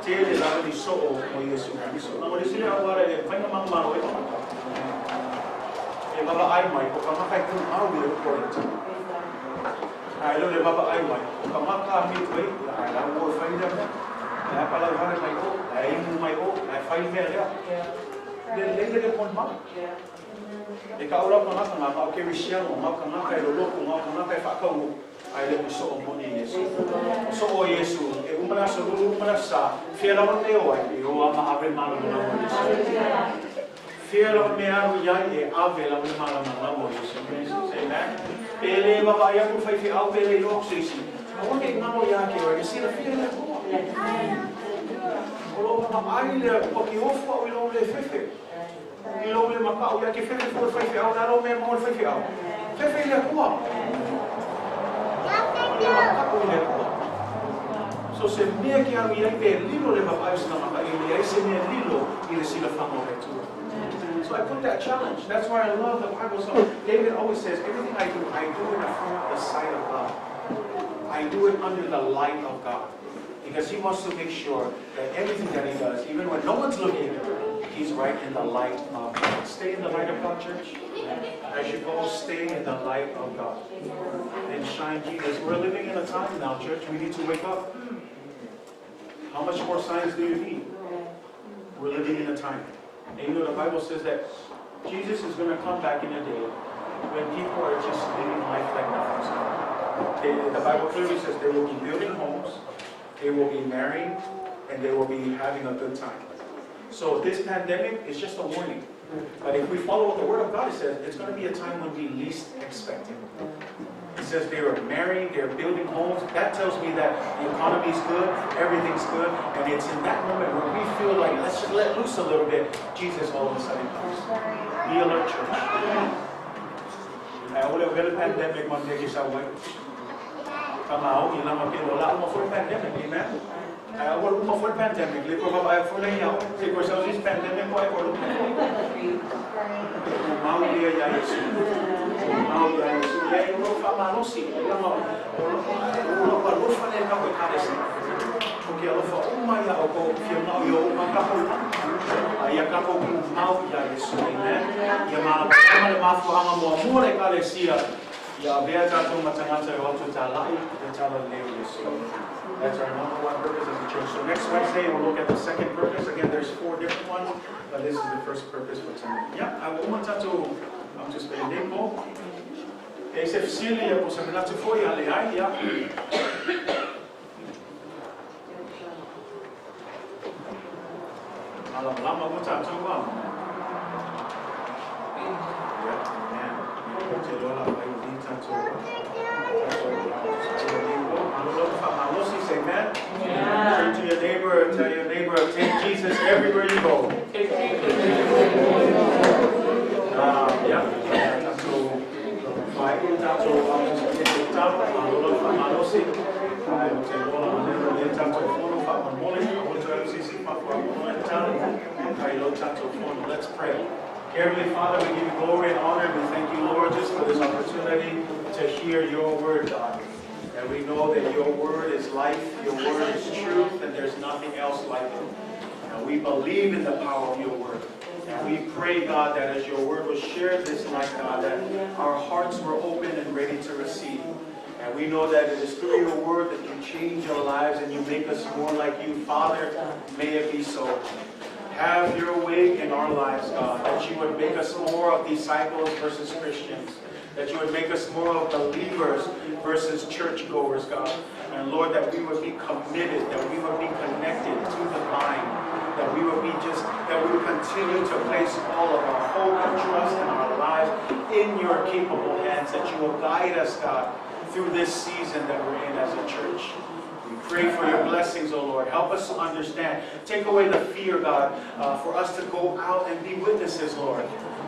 tele lava ni so o Yesu Kristo. Na mo le sile au ara e whainga manumano e tangata. E baba ai mai, o ka maka i ku mau i le upore. Ai lo le baba ai mai, o ka maka mi tui, ai la ua whai lea mea. Ai palau hare mai o, ai imu mai o, ai whai mea lea. Le le le pon mau. E ka ora kangaka ngā mau kerisiano, mau kangaka e loloku, mau kangaka e whakau, ai le so o moni Yesu. So o Yesu, e umana so lulu umana sa, fia lawa me o ai, e o ama ave mana mana o Yesu. Fia lawa me aru iai e ave lawa me mana mana o Yesu. Amen. Pele baba ia ku whai whiau pele i rock seisi. A wake i ngaro ia ke oe, e sila fia lea koa. O lo mama ai lea kua ki ofu au i lo le fefe. I lo le makau ia ke fefe fo whai whiau, nā lo mea mo whai whiau. Fefe lea koa. O le makau i lea koa. So se mea ki aru iai pe lilo le baba ai sina maka i le ai se mea lilo i le sila whanga o le tua. So I put that challenge. That's why I love the Bible. So David always says, everything I do in the front of the sight of God. I do it under the light of God. Because he wants to make sure that everything that he does, even when no one's looking, he's right in the light of God. Stay in the light of God, church. As you go, stay in the light of God. And shine Jesus. We're living in a time now, church. We need to wake up. How much more signs do you need? We're living in a time. And you know, the Bible says that Jesus is going to come back in a day when people are just living life like nothing's going. The Bible clearly says they will be building homes, they will be marrying, and they will be having a good time. So this pandemic is just a warning. But if we follow what the Word of God says, it's going to be a time when we least expect it. It says they are marrying, they're building homes. That tells me that the economy is good, everything's good, and it's in that moment where we feel like, let's just let loose a little bit, Jesus all of a sudden comes. Be alert, church. I only have a pandemic one day, pandemic, amen? I will uma for pandemic. Pandemic That's our number one purpose as a church. So next Wednesday, we'll look at the second purpose. Again, there's 4 different ones, but this is the first purpose for tonight. Yeah, I will want to I'm just going to E se fesili ia po se manatu foi a le ai, ia. Ala lama mo tātou a. Yeah, amen. Te lola pai o ni tātou a. Amen. Yeah. Turn to your neighbor and tell your neighbor, take Jesus everywhere you go. Take Jesus everywhere you go. Yeah. Let's pray. Heavenly Father, we give you glory and honor, and we thank you, Lord, just for this opportunity to hear your word, God. And we know that your word is life, your word is truth, and there's nothing else like it. And we believe in the power of your word. And we pray, God, that as your word was shared this night, God, that our hearts were open and ready to receive. And we know that it is through your word that you change our lives and you make us more like you. Father, may it be so. Have your way in our lives, God, that you would make us more of disciples versus Christians, that you would make us more of believers versus churchgoers, God. And Lord, that we would be committed, that we would be connected to the vine, That we would continue to place all of our hope and trust in our lives in your capable hands, that you will guide us, God, through this season that we're in as a church. We pray for your blessings, O Lord. Help us to understand. Take away the fear, God, for us to go out and be witnesses, Lord.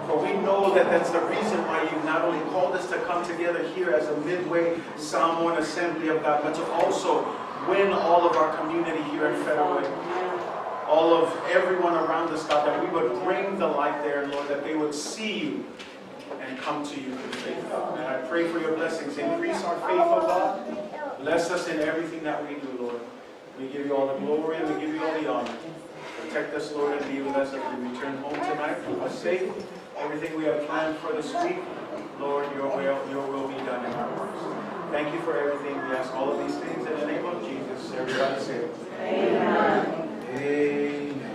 For we know that that's the reason why you've not only called us to come together here as a Midway Samoan Assembly of God, but to also win all of our community here in Federal Way. All of everyone around us, God, that we would bring the light there, Lord, that they would see you and come to you through faith, God. And I pray for your blessings. Increase our faith, O God. Bless us in everything that we do, Lord. We give you all the glory and we give you all the honor. Protect us, Lord, and be with us as we return home tonight. Keep us safe. Everything we have planned for this week, Lord, your will be done in our lives. Thank you for everything. We ask all of these things in the name of Jesus. Everybody say, Amen. Amen.